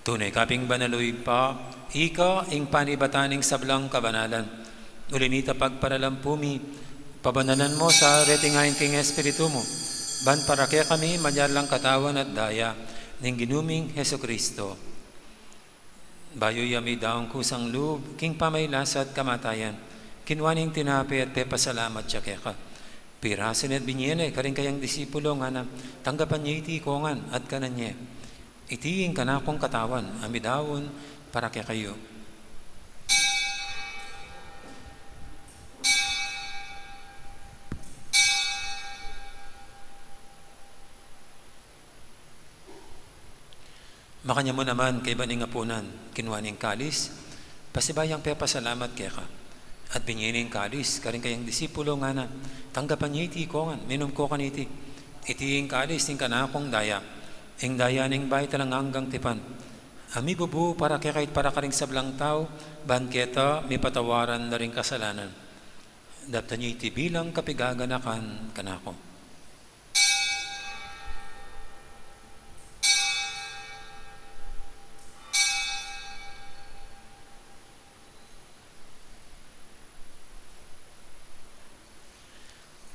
Tune ka pin banal, o Ibpa, ika ing panibatan ning sablang kabanalan. Uli nita pagparalan pu mi, pabanalan mu sa reting ain king Espiritu mu, ban para kekami magyari lang katawan at daya ning Ginu ming Jesucristo. Bayu ya midaun kusang lub king pamaylasa at kamatayan, kinua ne ing tinape at pepasalamat ya keka. Pirasu ne at binie ne karing kayang disipulo, ngana, tanggapan ye iti ikayu ngan at kanan ye. Iti ing kanakung katawan a midaun para kekayu. Makanyan mu naman kaybat ning apunan, kinua ne ing kalis, pasibayu yang pepasalamat keka, at binie ne ing kalis karing kayang disipulo, ngana: Tanggapan ye iti ikongan, minum kayu kaniti. Iti ing kalis ning kanakung daya, ing daya ning bayu at alang anggang tipan, a mibubu para kekayu at para karing sablang tau, ban keta mipatawaran la ring kasalanan. Daptan ye iti bilang kapaganakan kanaku.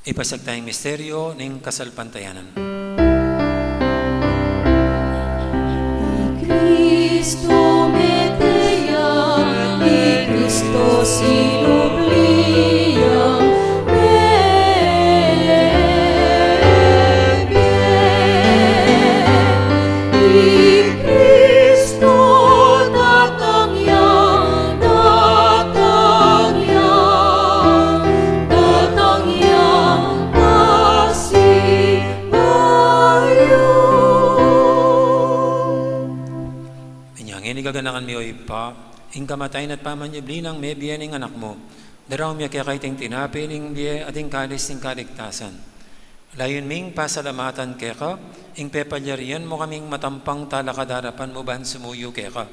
Ipasiag taya ing misteryo ning kasalpantayanan. I Kristo mete ya, i Kristo sinubli yang mebie. I Kristo datang ya, datang ya, datang ya, pasibayu. Inya ngeni gaganakan mi, o Ibpa, ing kamatayan at pamanyubli nang mebie ning Anak mu. Daraun mi keka iting tinape ning bie at ing kalis ning kaligtasan. Layun ming pasalamatan keka ing pepalyarian mu kaming matampang talakad king arapan mu ban sumuyu keka.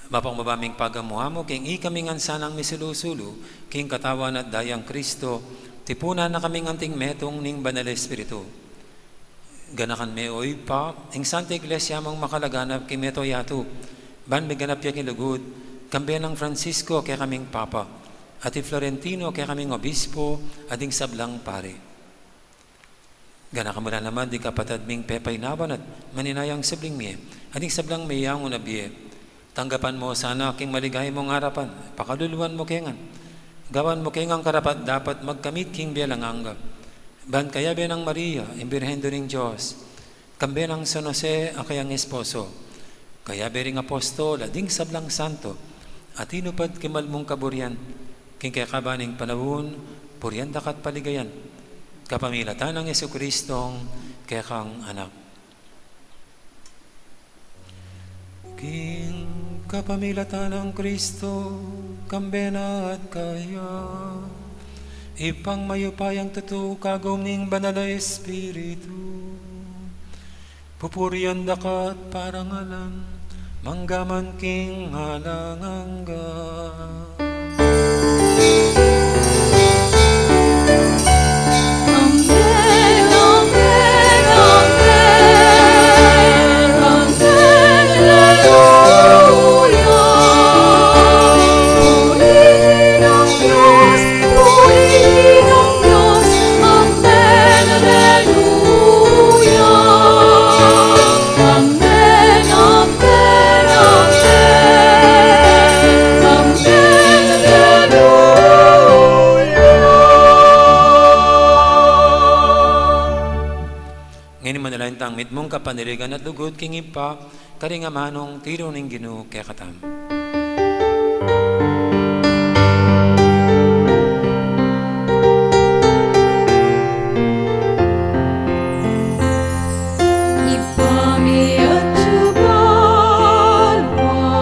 Mapagmabaming pagamu-amu king ikami ngan sanang misulu-sulu king katawan at dayang Kristo, tipunan na kaming anting metung ning Banal a Espiritu. Ganakan me, o Ibpa, ing Santa Iglesia mung makalaganap king mabilug a yatu, ban miganap ya king lugud, kambe nang Francisco a kekaming Papa, at i Florentino a kekaming Obispo, at ding sablang pari. Ganakan mu la naman ding kapatad ming pepainawan at maninayang subling mie, at ding sablang meyangu na bie. Tanggapan mu la sana king maligaya mung arapan, pakaluluan mu ke ngan. Gawan mu ke ngan karapat-dapat magkamit king bie alang angga. Ban kayabe nang Maria, ing Birhen Indu ning Dios, kambe nang San Jose a kayang esposo, kayabe ring apostol at ding sablang santo a tinupad king mal mung kaburian, king kekaban ning panaun, purian da ka at paligayan, kapamilatan nang Jesucristong kekang Anak. King kapamilatan nang Kristo, kambe na at kaya, Ibpang mayupayang tutu, kagum ning Banal a Espiritu, pupurian da ka at parangalan, mangga man king alang angga. Amen, amen, amen. Amen, aleluya. Purihin ang Diyos, purihin ang Diyos. Amen, aleluya. Amen, amen, amen. Amen, aleluya. Ngeni manalangin tang mitmung kapanaligan at lugud king Ibpa, karing amanung tiru ning Ginu kekatamu. Ibpa mi atsu ka banua,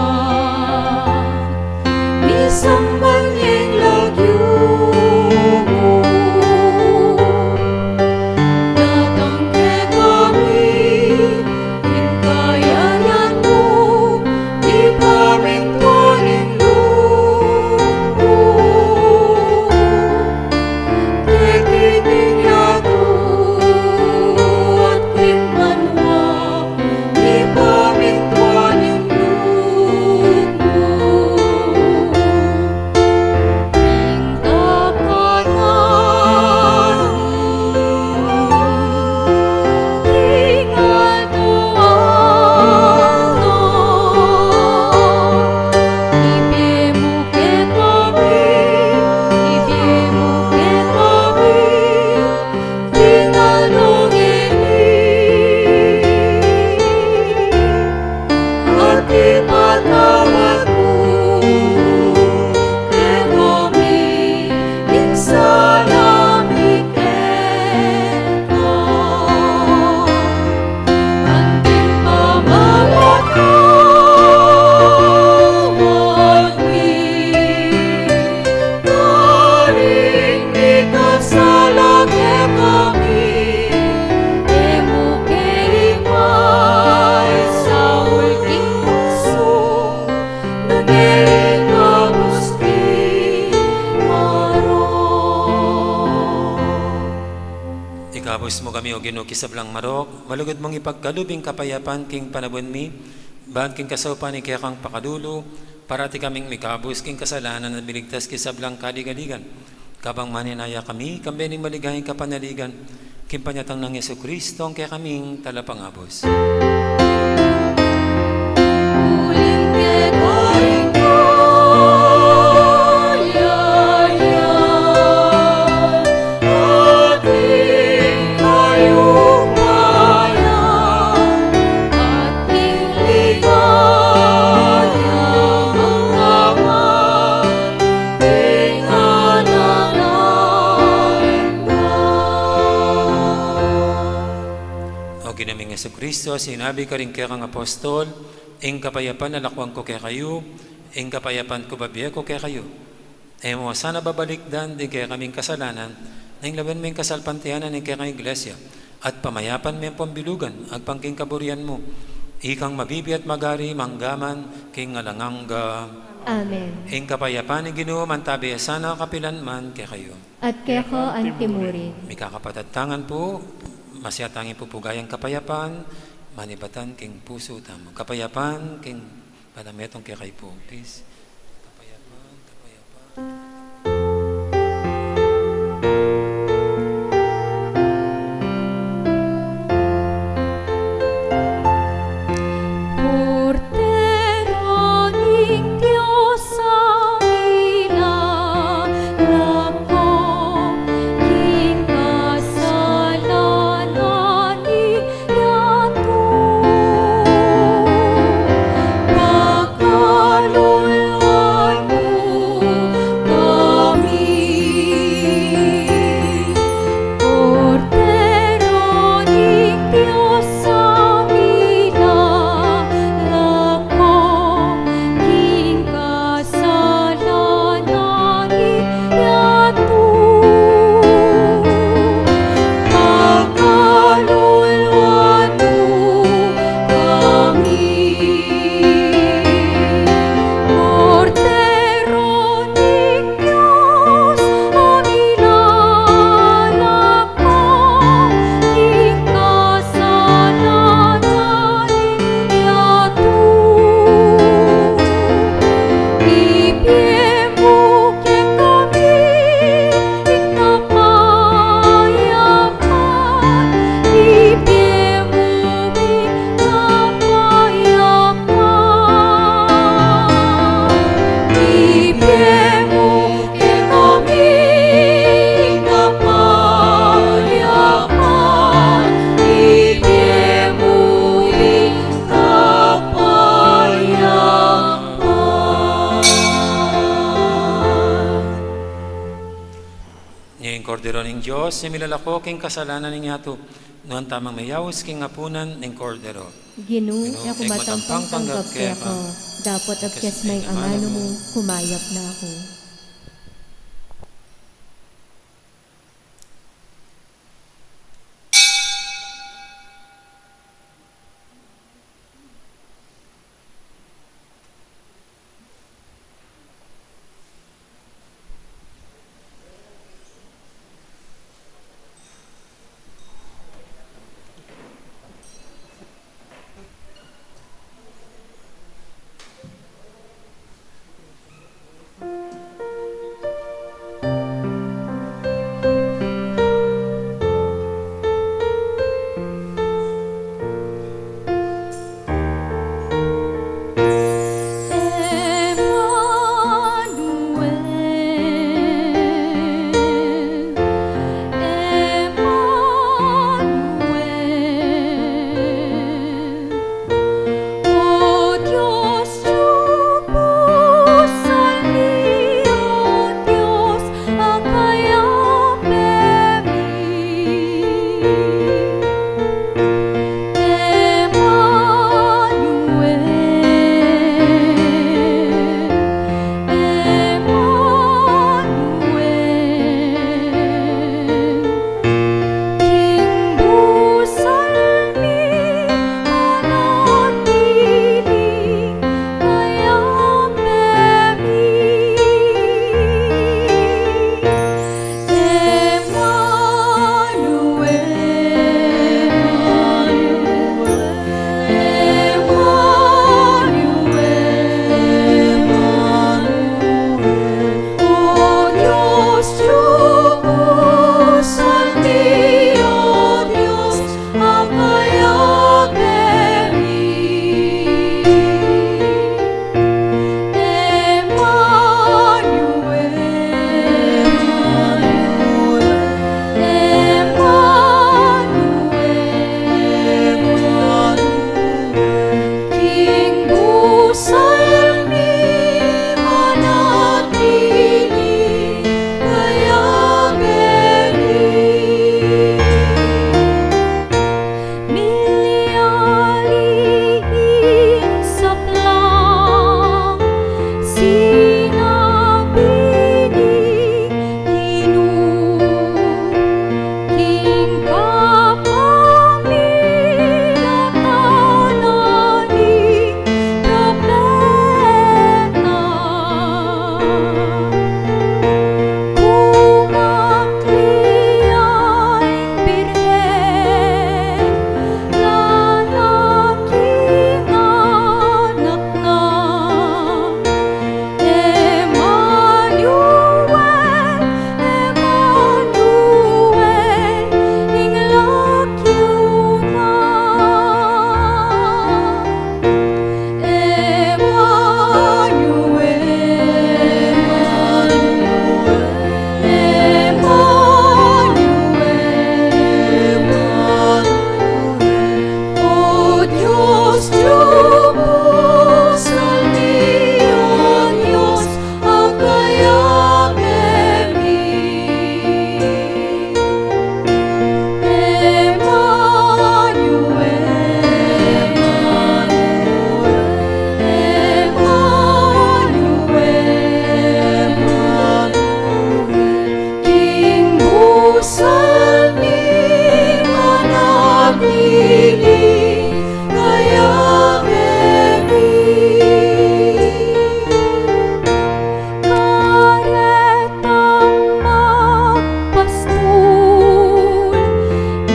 misamban ya ing lagyu mu. Datang kekami ing kayarian mu, ipamintuan ing lub mu keti king yatu at king banua. Ipamintuan ing lub mu. Ibus mu kami, O Ginu, king sablang marok, malugud mung ipagkalub ing kapayapan king panaun mi, ban king kasaupan ning kekang pakalulu, parati kaming mikabus king kasalanan at miligtas king sablang kaligaligan. Kabang maninaya kami, kambe ning maligayang kapanaligan, king panyatang nang Jesucristo, ing kekaming Talapangabus. Uling keka ing kayarian, at ing kayupayan, at ing ligaya, Ama, king alang angga. O Ginu ming Jesucristo, sinabi mu karing kekang apostol, "Ing kapayapan lakwan ku kekayu, ing kapayapan ku bibie ku kekayu." E mu sana babalikdan ding kekaming kasalanan, nune lawen mu ing kasalpantayanan ning kekang Iglesia, at pamayapan me ampong bilugan agpang king kaburian mu. Ikang mabibie at magari mangga man king alang angga. Amen. Ing kapayapan ning Ginu mantabi ya sana kapilan man kekayu. At keka anti murin. Mikakapatad tang pu, masyatang ing pupugayang kapayapan, manibatan king pusu tamu. Kapayapan king panametung kekayu pu, please. Kapayapan, kapayapan. Kordero ning Dios, a milalako king kasalanan ning yatu, pakaluluan mu kami. Kordero ning Dios, a milalako king kasalanan ning yatu, pakaluluan mu kami. Kordero ning Dios, a milalako king kasalanan ning yatu, ibie mu kekami ing kapayapan, ibie mu ing kapayapan, ibie mu kekami ing kapayapan, ibie mu ing kapayapan. Nya ing Kordero ning Dios, a milalako king kasalanan ning yatu, nuan tamung mayaus king apunan ning Kordero. Ginu, Ginu, e ku matampang tanggap keka, dapot agkas me ing amanu mu, kumayap na ku.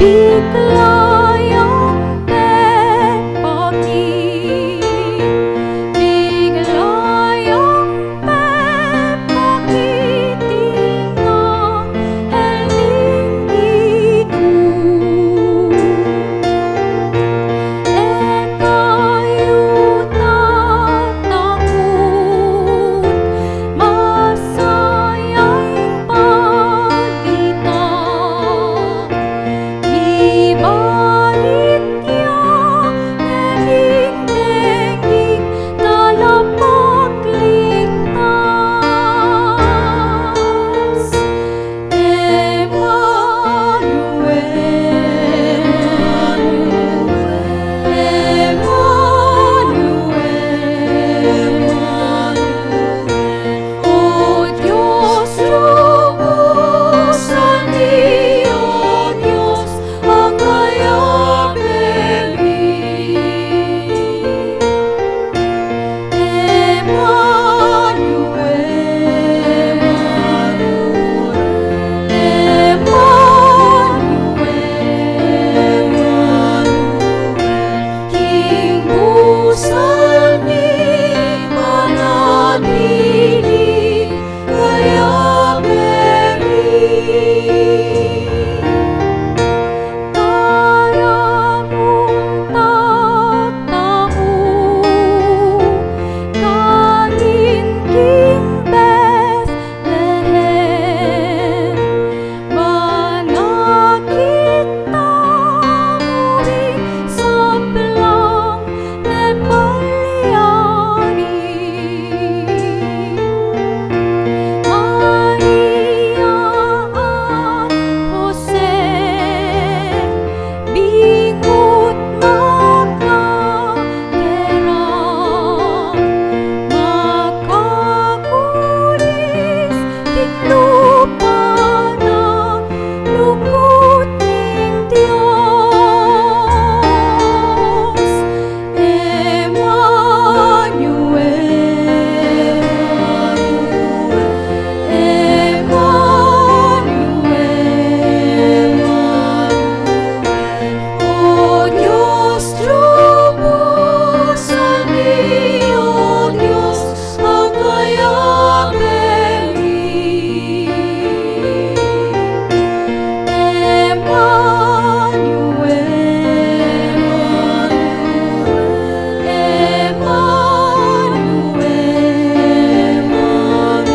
Bigla yang pepakit, bigla yang pepakit ing anghel ning Ginu. E kayu tatakut, masaya ing balita. Mibait ya, e ning denging talapagligtas. Emmanuel, Emmanuel, Emmanuel. O Dios, lubusan mi, o Dios, akayabe mi. Emmanuel, Emmanuel, Emmanuel. King busal mi, manatili kayabe mi. Tara mung tatamu karin king Bethlehem, manakit tamu ing sablang mepalyari. Maria at Jose, bingut na ka kera, makakulis king lupa na lugud ning Dios. Emmanuel, Emmanuel, Emmanuel. O Dios, lubusan mi, o Dios, akayabe mi. Emmanuel, Emmanuel, Emmanuel.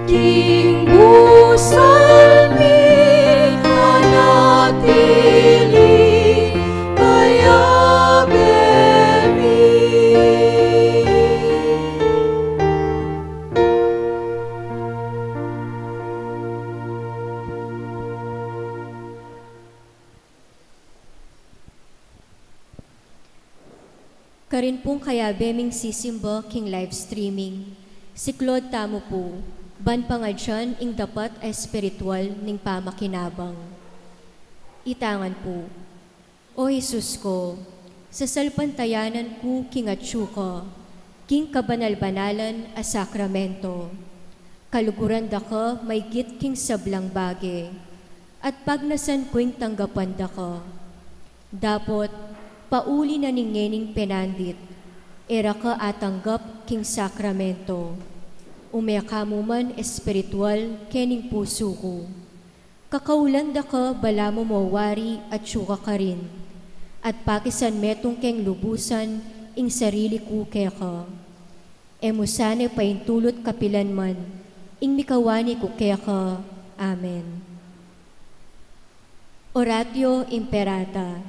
King busal mi, manatili kayabe mi. Karin pung kayabe ming sisimba king live streaming, siklaud tamu pu ban pangadyan ing dapat a espiritual ning pamakinabang. Itangan pu. O Jesus ko, sasalpantayanan ku king atsu ka king kabanal-banalan a sakramento. Kaluguran da ka maygit king sablang bage, at pagnasan ku ing tanggapan da ka. Dapot, pauli na ning ngening penandit, e ra ka atanggap king sakramento. Ume ka mu man espiritual kening pusu ku. Kakaulan da ka balamu mo wari atsu ka karin, at pakisan metung keng lubusan ing sarili ku keka. E mu sana paintulut kapilan man ing mikawani ku keka. Amen. Oratio Imperata.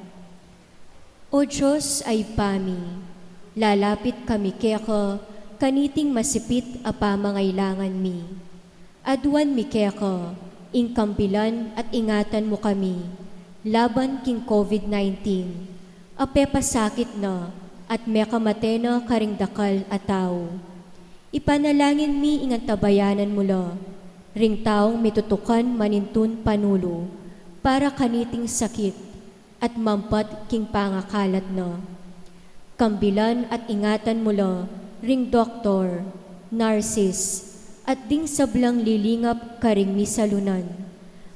O Dios a Ibpa mi, lalapit kami keka kaniting masipit a pamangailangan mi. Aduan mi keka ing kambilan at ingatan mu kami laban king COVID nineteen a pepasakit na at mekamate na karing dakal a tau. Ipanalangin mi ing antabayanan mu la ring taung mitutukan manintun panulu para kaniting sakit at mampat king pangakalat na. Kambilan at ingatan mu la ring doktor, narsis, at ding sablang lilingap karing misalunan.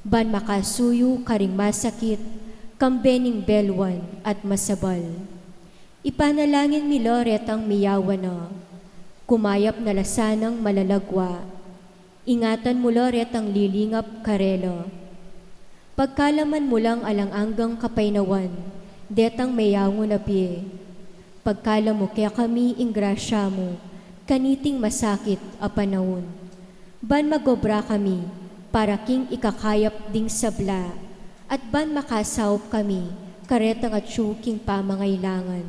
Ban makasuyu karing masakit, kambe ning belwan at masabal. Ipanalangin mi la retang miyawan na, kumayap na la sanang malalagwa. Ingatan mu la retang lilingap karela. Pagkalaman mu lang alang anggang kapaynawan detang meyangu na bie. Pagkalam mu kekami ing grasya mu kaniting masakit a panaun, ban magobra kami para king ikakayap ding sabla, at ban makasaup kami karetang atyu king pamangailangan.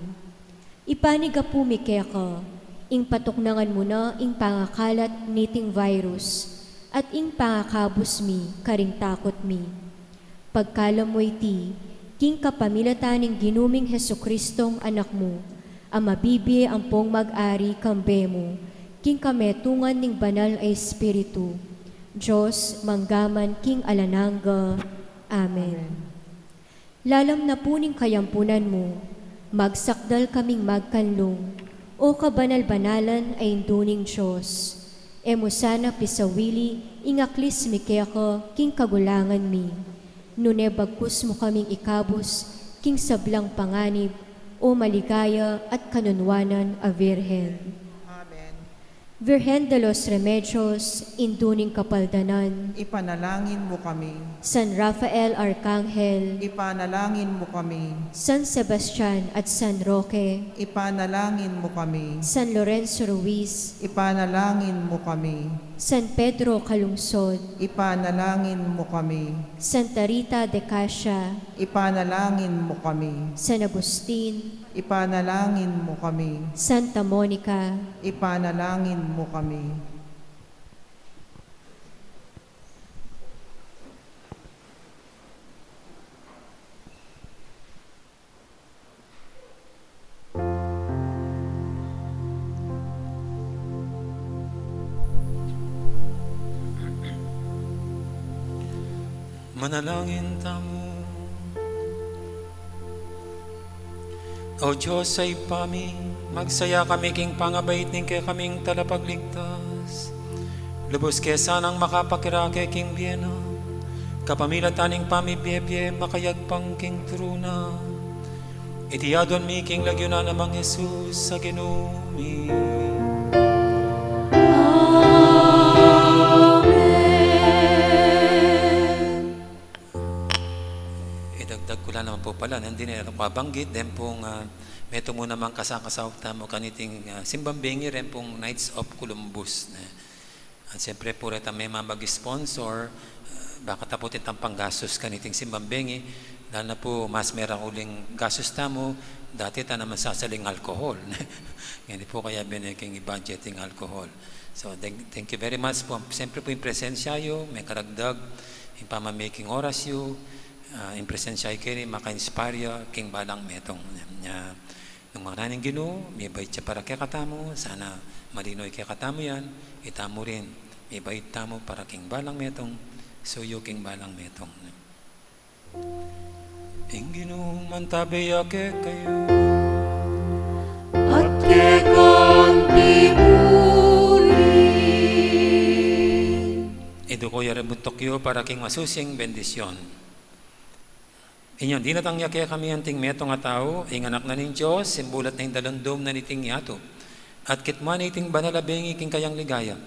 Ipanigapu mi keka ing patuknangan mu na ing pangakalat niting virus, at ing pangakabus mi karing takut mi. Pagkalam mu iti king kapamilatan ning Ginu ming Jesucristong Anak mu, a mabibie ampong mag-ari kambe mu king kametungan ning Banal a Espiritu, Dios, mangga man king alang angga. Amen. Lalam na pu ning kayampunan mu, magsakdal kaming magkanlung, O kabanal-banalan a Indu ning Dios. E mu sana pisawili ing aklis mi keka king kagulangan mi, nune bagkus mu kaming ikabus king sablang panganib, O maligaya at kanunwanan a Virgen. Amen. Virgen de los Remedios, Indu ning Kapaldanan. Ipanalangin mu kami. San Rafael Arkanghel. Ipanalangin mu kami. San Sebastian at San Roque. Ipanalangin mu kami. San Lorenzo Ruiz. Ipanalangin mu kami. San Pedro Calungsod. Ipanalangin mu kami. Santa Rita de Cascia. Ipanalangin mu kami. San Agustin. Ipanalangin mu kami. Santa Monica. Ipanalangin mu kami. Manalangin tamu. O Dios a Ibpa mi, magsaya kami king pangabait ning kekaming Talapagligtas. Lubus ke sanang makapakirake king bie na, kapamilatan ning pamibie-bie makayagpang king turu na. Iti aduan mi king lagyu na nang Jesus a Ginu mi. Amen. Idagdag ku la naman pu pala, nandin e ku abanggit den pung, ah, metung mu namang kasakasaup tamu kaniting, ah, simbang bengi ren pung Knights of Columbus, ne. At siyempre pu, retang me mag-sponsor, ah, baka ta pu itang panggastus kaniting simbang bengi, lalu na pu mas mera uling gastus tamu, dati ta naman sasaling alcohol. Ngeni pu kaya bene king i-budget ing alcohol. So, thank, thank you very much pu. Siyempre pu ing presensya yu, mekaragdag ing pamamie king oras yu, ah, ing presensya yu keni maka-inspire ya king balang metung. Nya, nung makanyan ing Ginu, mibait ya para kekatamu, sana malino ya kekatamu yan, itamu rin, mibait tamu para king balang metung, suyu king balang metung. Ing Ginu mantabe ya kekayu. At keka mu rin. Iduku ya ring buntuk yu para king masusing bendisyon. Inyang dinatang ya kekami anting metung a tau, ing Anak na ning Dios, simbulat na ing dalundum na niting yatu. At kitmuan na iting banal a bengi king kayang ligaya.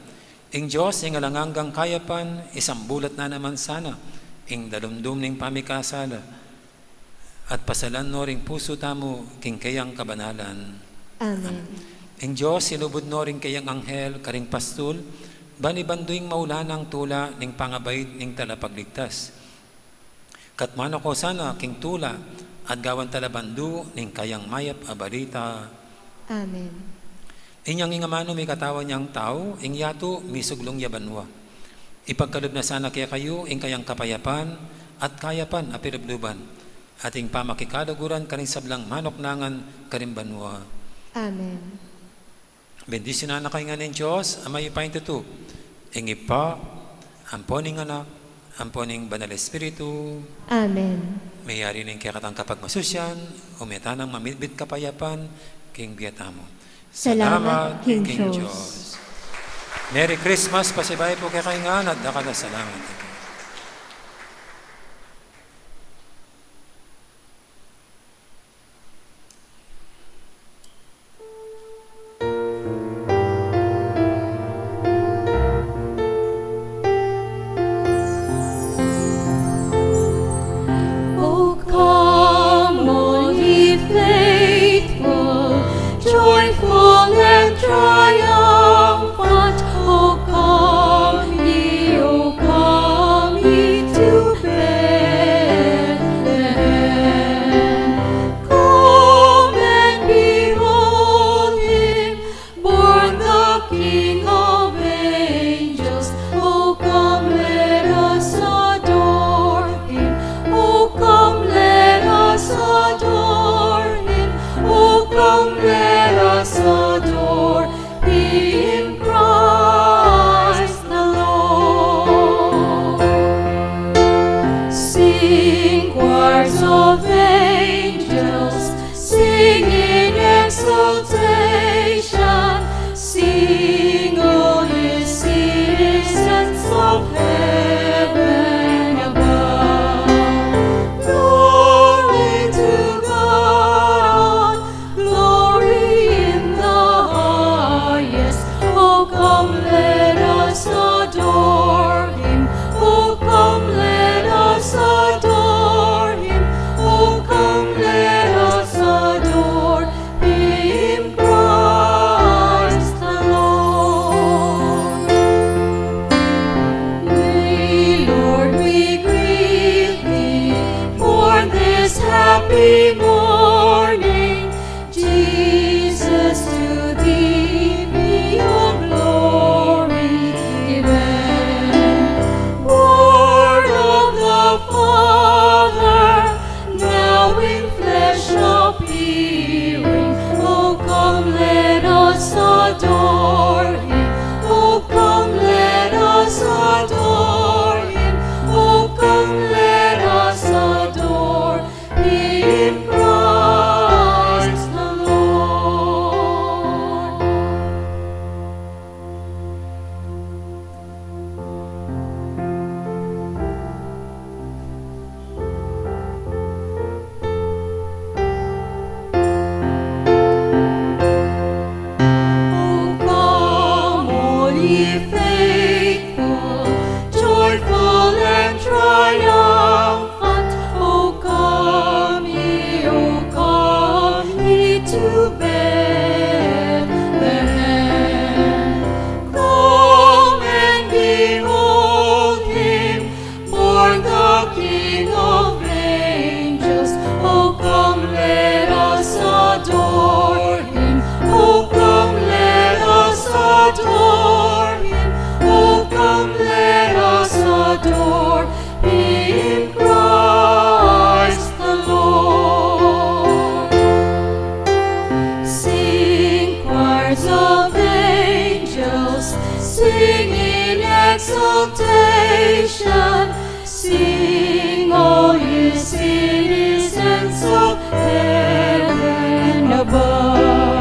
Ing Dios, ing alang anggang kayapan, isambulat na naman sana ing dalumdum ning pamikasala, at pasalan no ring pusu tamu king kayang kabanalan. Amen. Ing Dios, inubud no ring kayang anghel karing pastul, ban ibandu ing maulanang tula ning pangabait ning Talapagligtas. Katmuan na ko sana king tula at gawan tala bandu ning kayang mayap a balita. Amen. Inyang ing amanu mikatawan yang tau, ing yatu misuglung ya banua. Ipagkalub na sana kekayu ing kayang kapayapan at kayapan a pilubluban, at ing pamakikaluguran karing sablang manuknangan karing banua. Amen. Bendisyunan na kayu ngan ning Dios a mayupaya king tutu, ing Ibpa, ampo ning Anak, ampo ning Banal Espiritu. Amen. Meyari ning kekatang kapagmasusyan, ume tanang mamitbit kapayapan king bie tamu. Salamat king Dios. Merry Christmas, pasibayu pu kekayu ngan, at dakal a salamat. Exaltation, sing, all ye citizens of heaven above.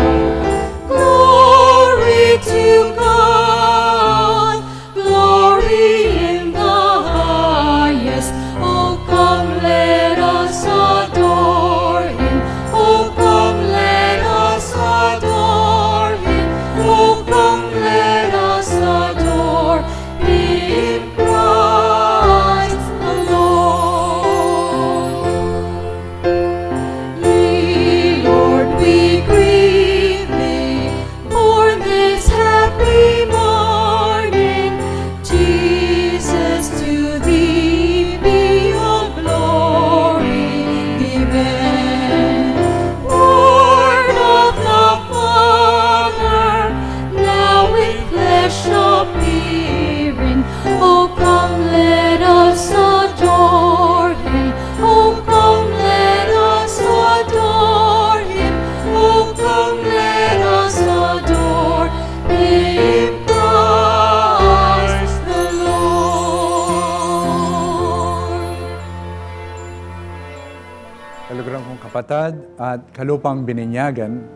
Glory to God, glory in the highest. Oh, come, let us adore him. Oh, come, let us adore him. Oh, come, let us adore him, Christ the Lord. Ye Lord, we greet thee, for this happy morning, Jesus, to thee be all glory given. Word of the Father, now in flesh appearing. Oh, come, let us adore him. Oh, come, let us adore him. Oh, come, let us adore him, Christ the Lord. Kaluguran kung kapatad at kalupang bininyagan,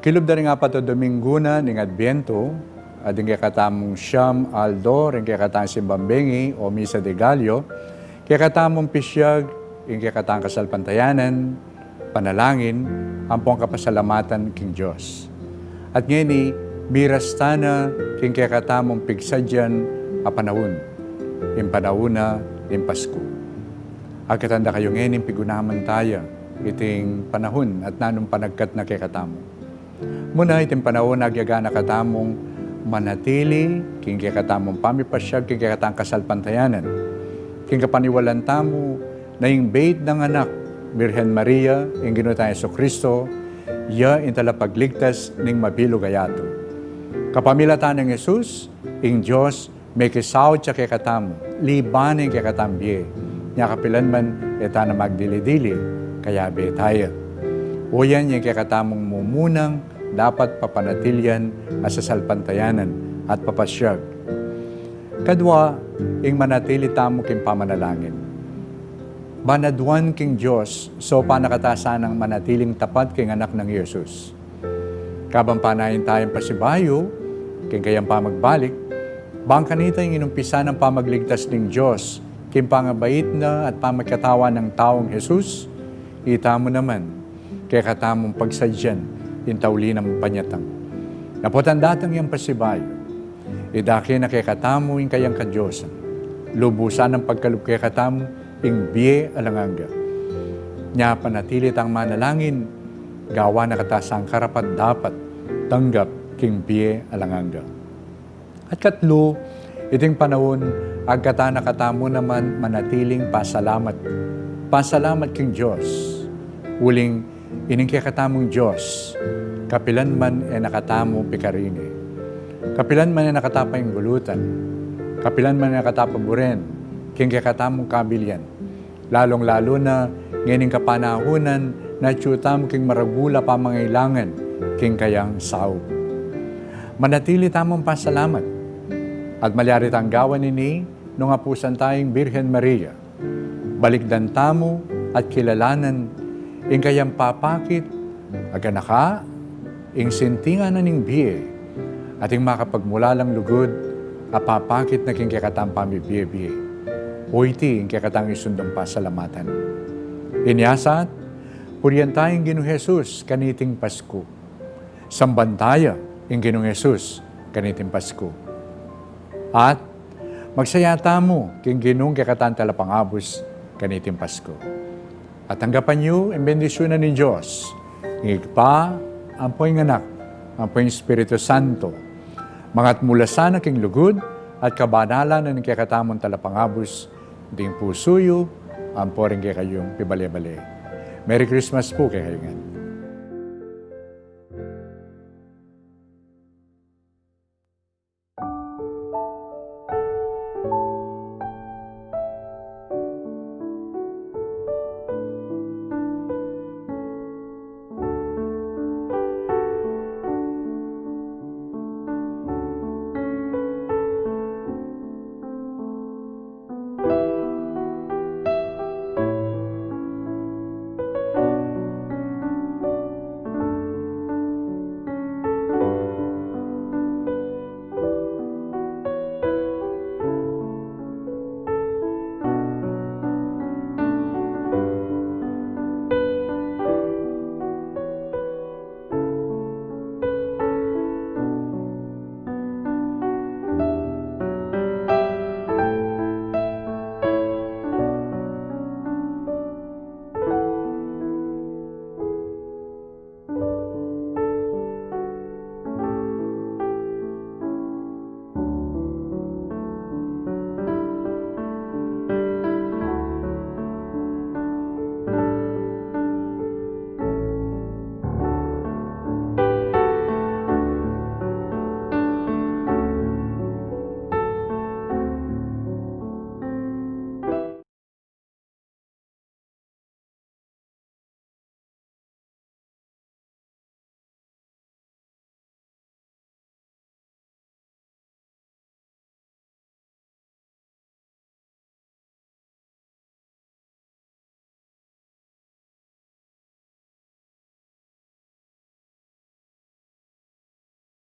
kilub da ring apat a Dominggu na ning Adbientu, at ing kekatamung siyam aldo ring kekatang simbang bengi o Misa de Gallo, kekatamung pisyag ing kekatang kasalpantayanan, panalangin, ampong kapasalamatan king Dios. At ngeni, miras tana king kekatamung pigsadyan a panaun, ing panaun na ning Pasku. Agkatan da kayu ngeni, pigunaman taya iting panaun at nanung panagkat na kekatamu. Muna, iting panaun agyagana katamung manatili king kekatamung pamipasyag king kekatang kasalpantayanan. King kapaniwalan tamu na ing beit nang anak, Birhen Maria, ing Ginu tang Jesucristo, ya ing talapagligtas ning mabilug a yatu. Kapamilatan nang Jesus, ing Dios mekisaut ya kekatamu, liban ing kekatang bie. Nya kapilan man e tana magdili-dili, kayabe taya. O yan ing kekatamung mumunang dapat papanatilian a sasalpantayanan at papasyag. Kadua, ing manatili tamu king pamanalangin. Ban aduan king Dios, saupan na kata sanang manatiling tapat king anak nang Jesus. Kabang panayan tayang pasibayu king kayang pamagbalik, bang kanita ing inumpisa nang pamagligtas ning Dios king pangabait na at pamagkatawan nang taung Jesus, itamu naman kekatamung pagsadyan ing tauli nang panyatang. Dapot ing datang yang pasibayu, idake na kekatamu ing kayang kadiosan, lubusan nang pagkalub kekatamu ing bie alang angga. Nya panatili tang manalangin, gawan na kata sang karapat-dapat tanggap king bie alang angga. At katlu, iting panaun, agkatan na katamu naman manatiling pasalamat. Pasalamat king Dios. Uling ining kekatamung Dios, kapilan man e na katamu pikarini. Kapilan man e na kata painggulutan. Kapilan man e na kata paburen king kekatamung kabilian. Lalung-lalu na ngening kapanahunan na atyu tamu king maragul a pamangailangan king kayang saup. Manatili tamung pasalamat. At malyari tang gawan ini nung apusan taya ing Birhen Maria. Balikdan tamu at kilalanan ing kayang papakit a ganaka, ing sintingan na ning bie, at ing makapagmulalang lugud a papakit na king kekatang pamibie-bie. O iti ing kekatang isundung pasalamatan. Inya sa, purian taya ing Ginung Jesus kaniting Pasku. Samban taya ing Ginung Jesus kaniting Pasku. At magsaya tamu king Ginung kekatang Talapangabus kaniting Pasku. At tanggapan yu ing bendisyunan ning Dios, ing Ibpa, ampo ing Anak, ampo ing Espiritu Santo. Mangatmu la sana king lugud at kabanalan na ning kekatamung Talapangabus, ding pusu yu, ampo ring kekayung pibale-bale. Merry Christmas pu kekayu ngan.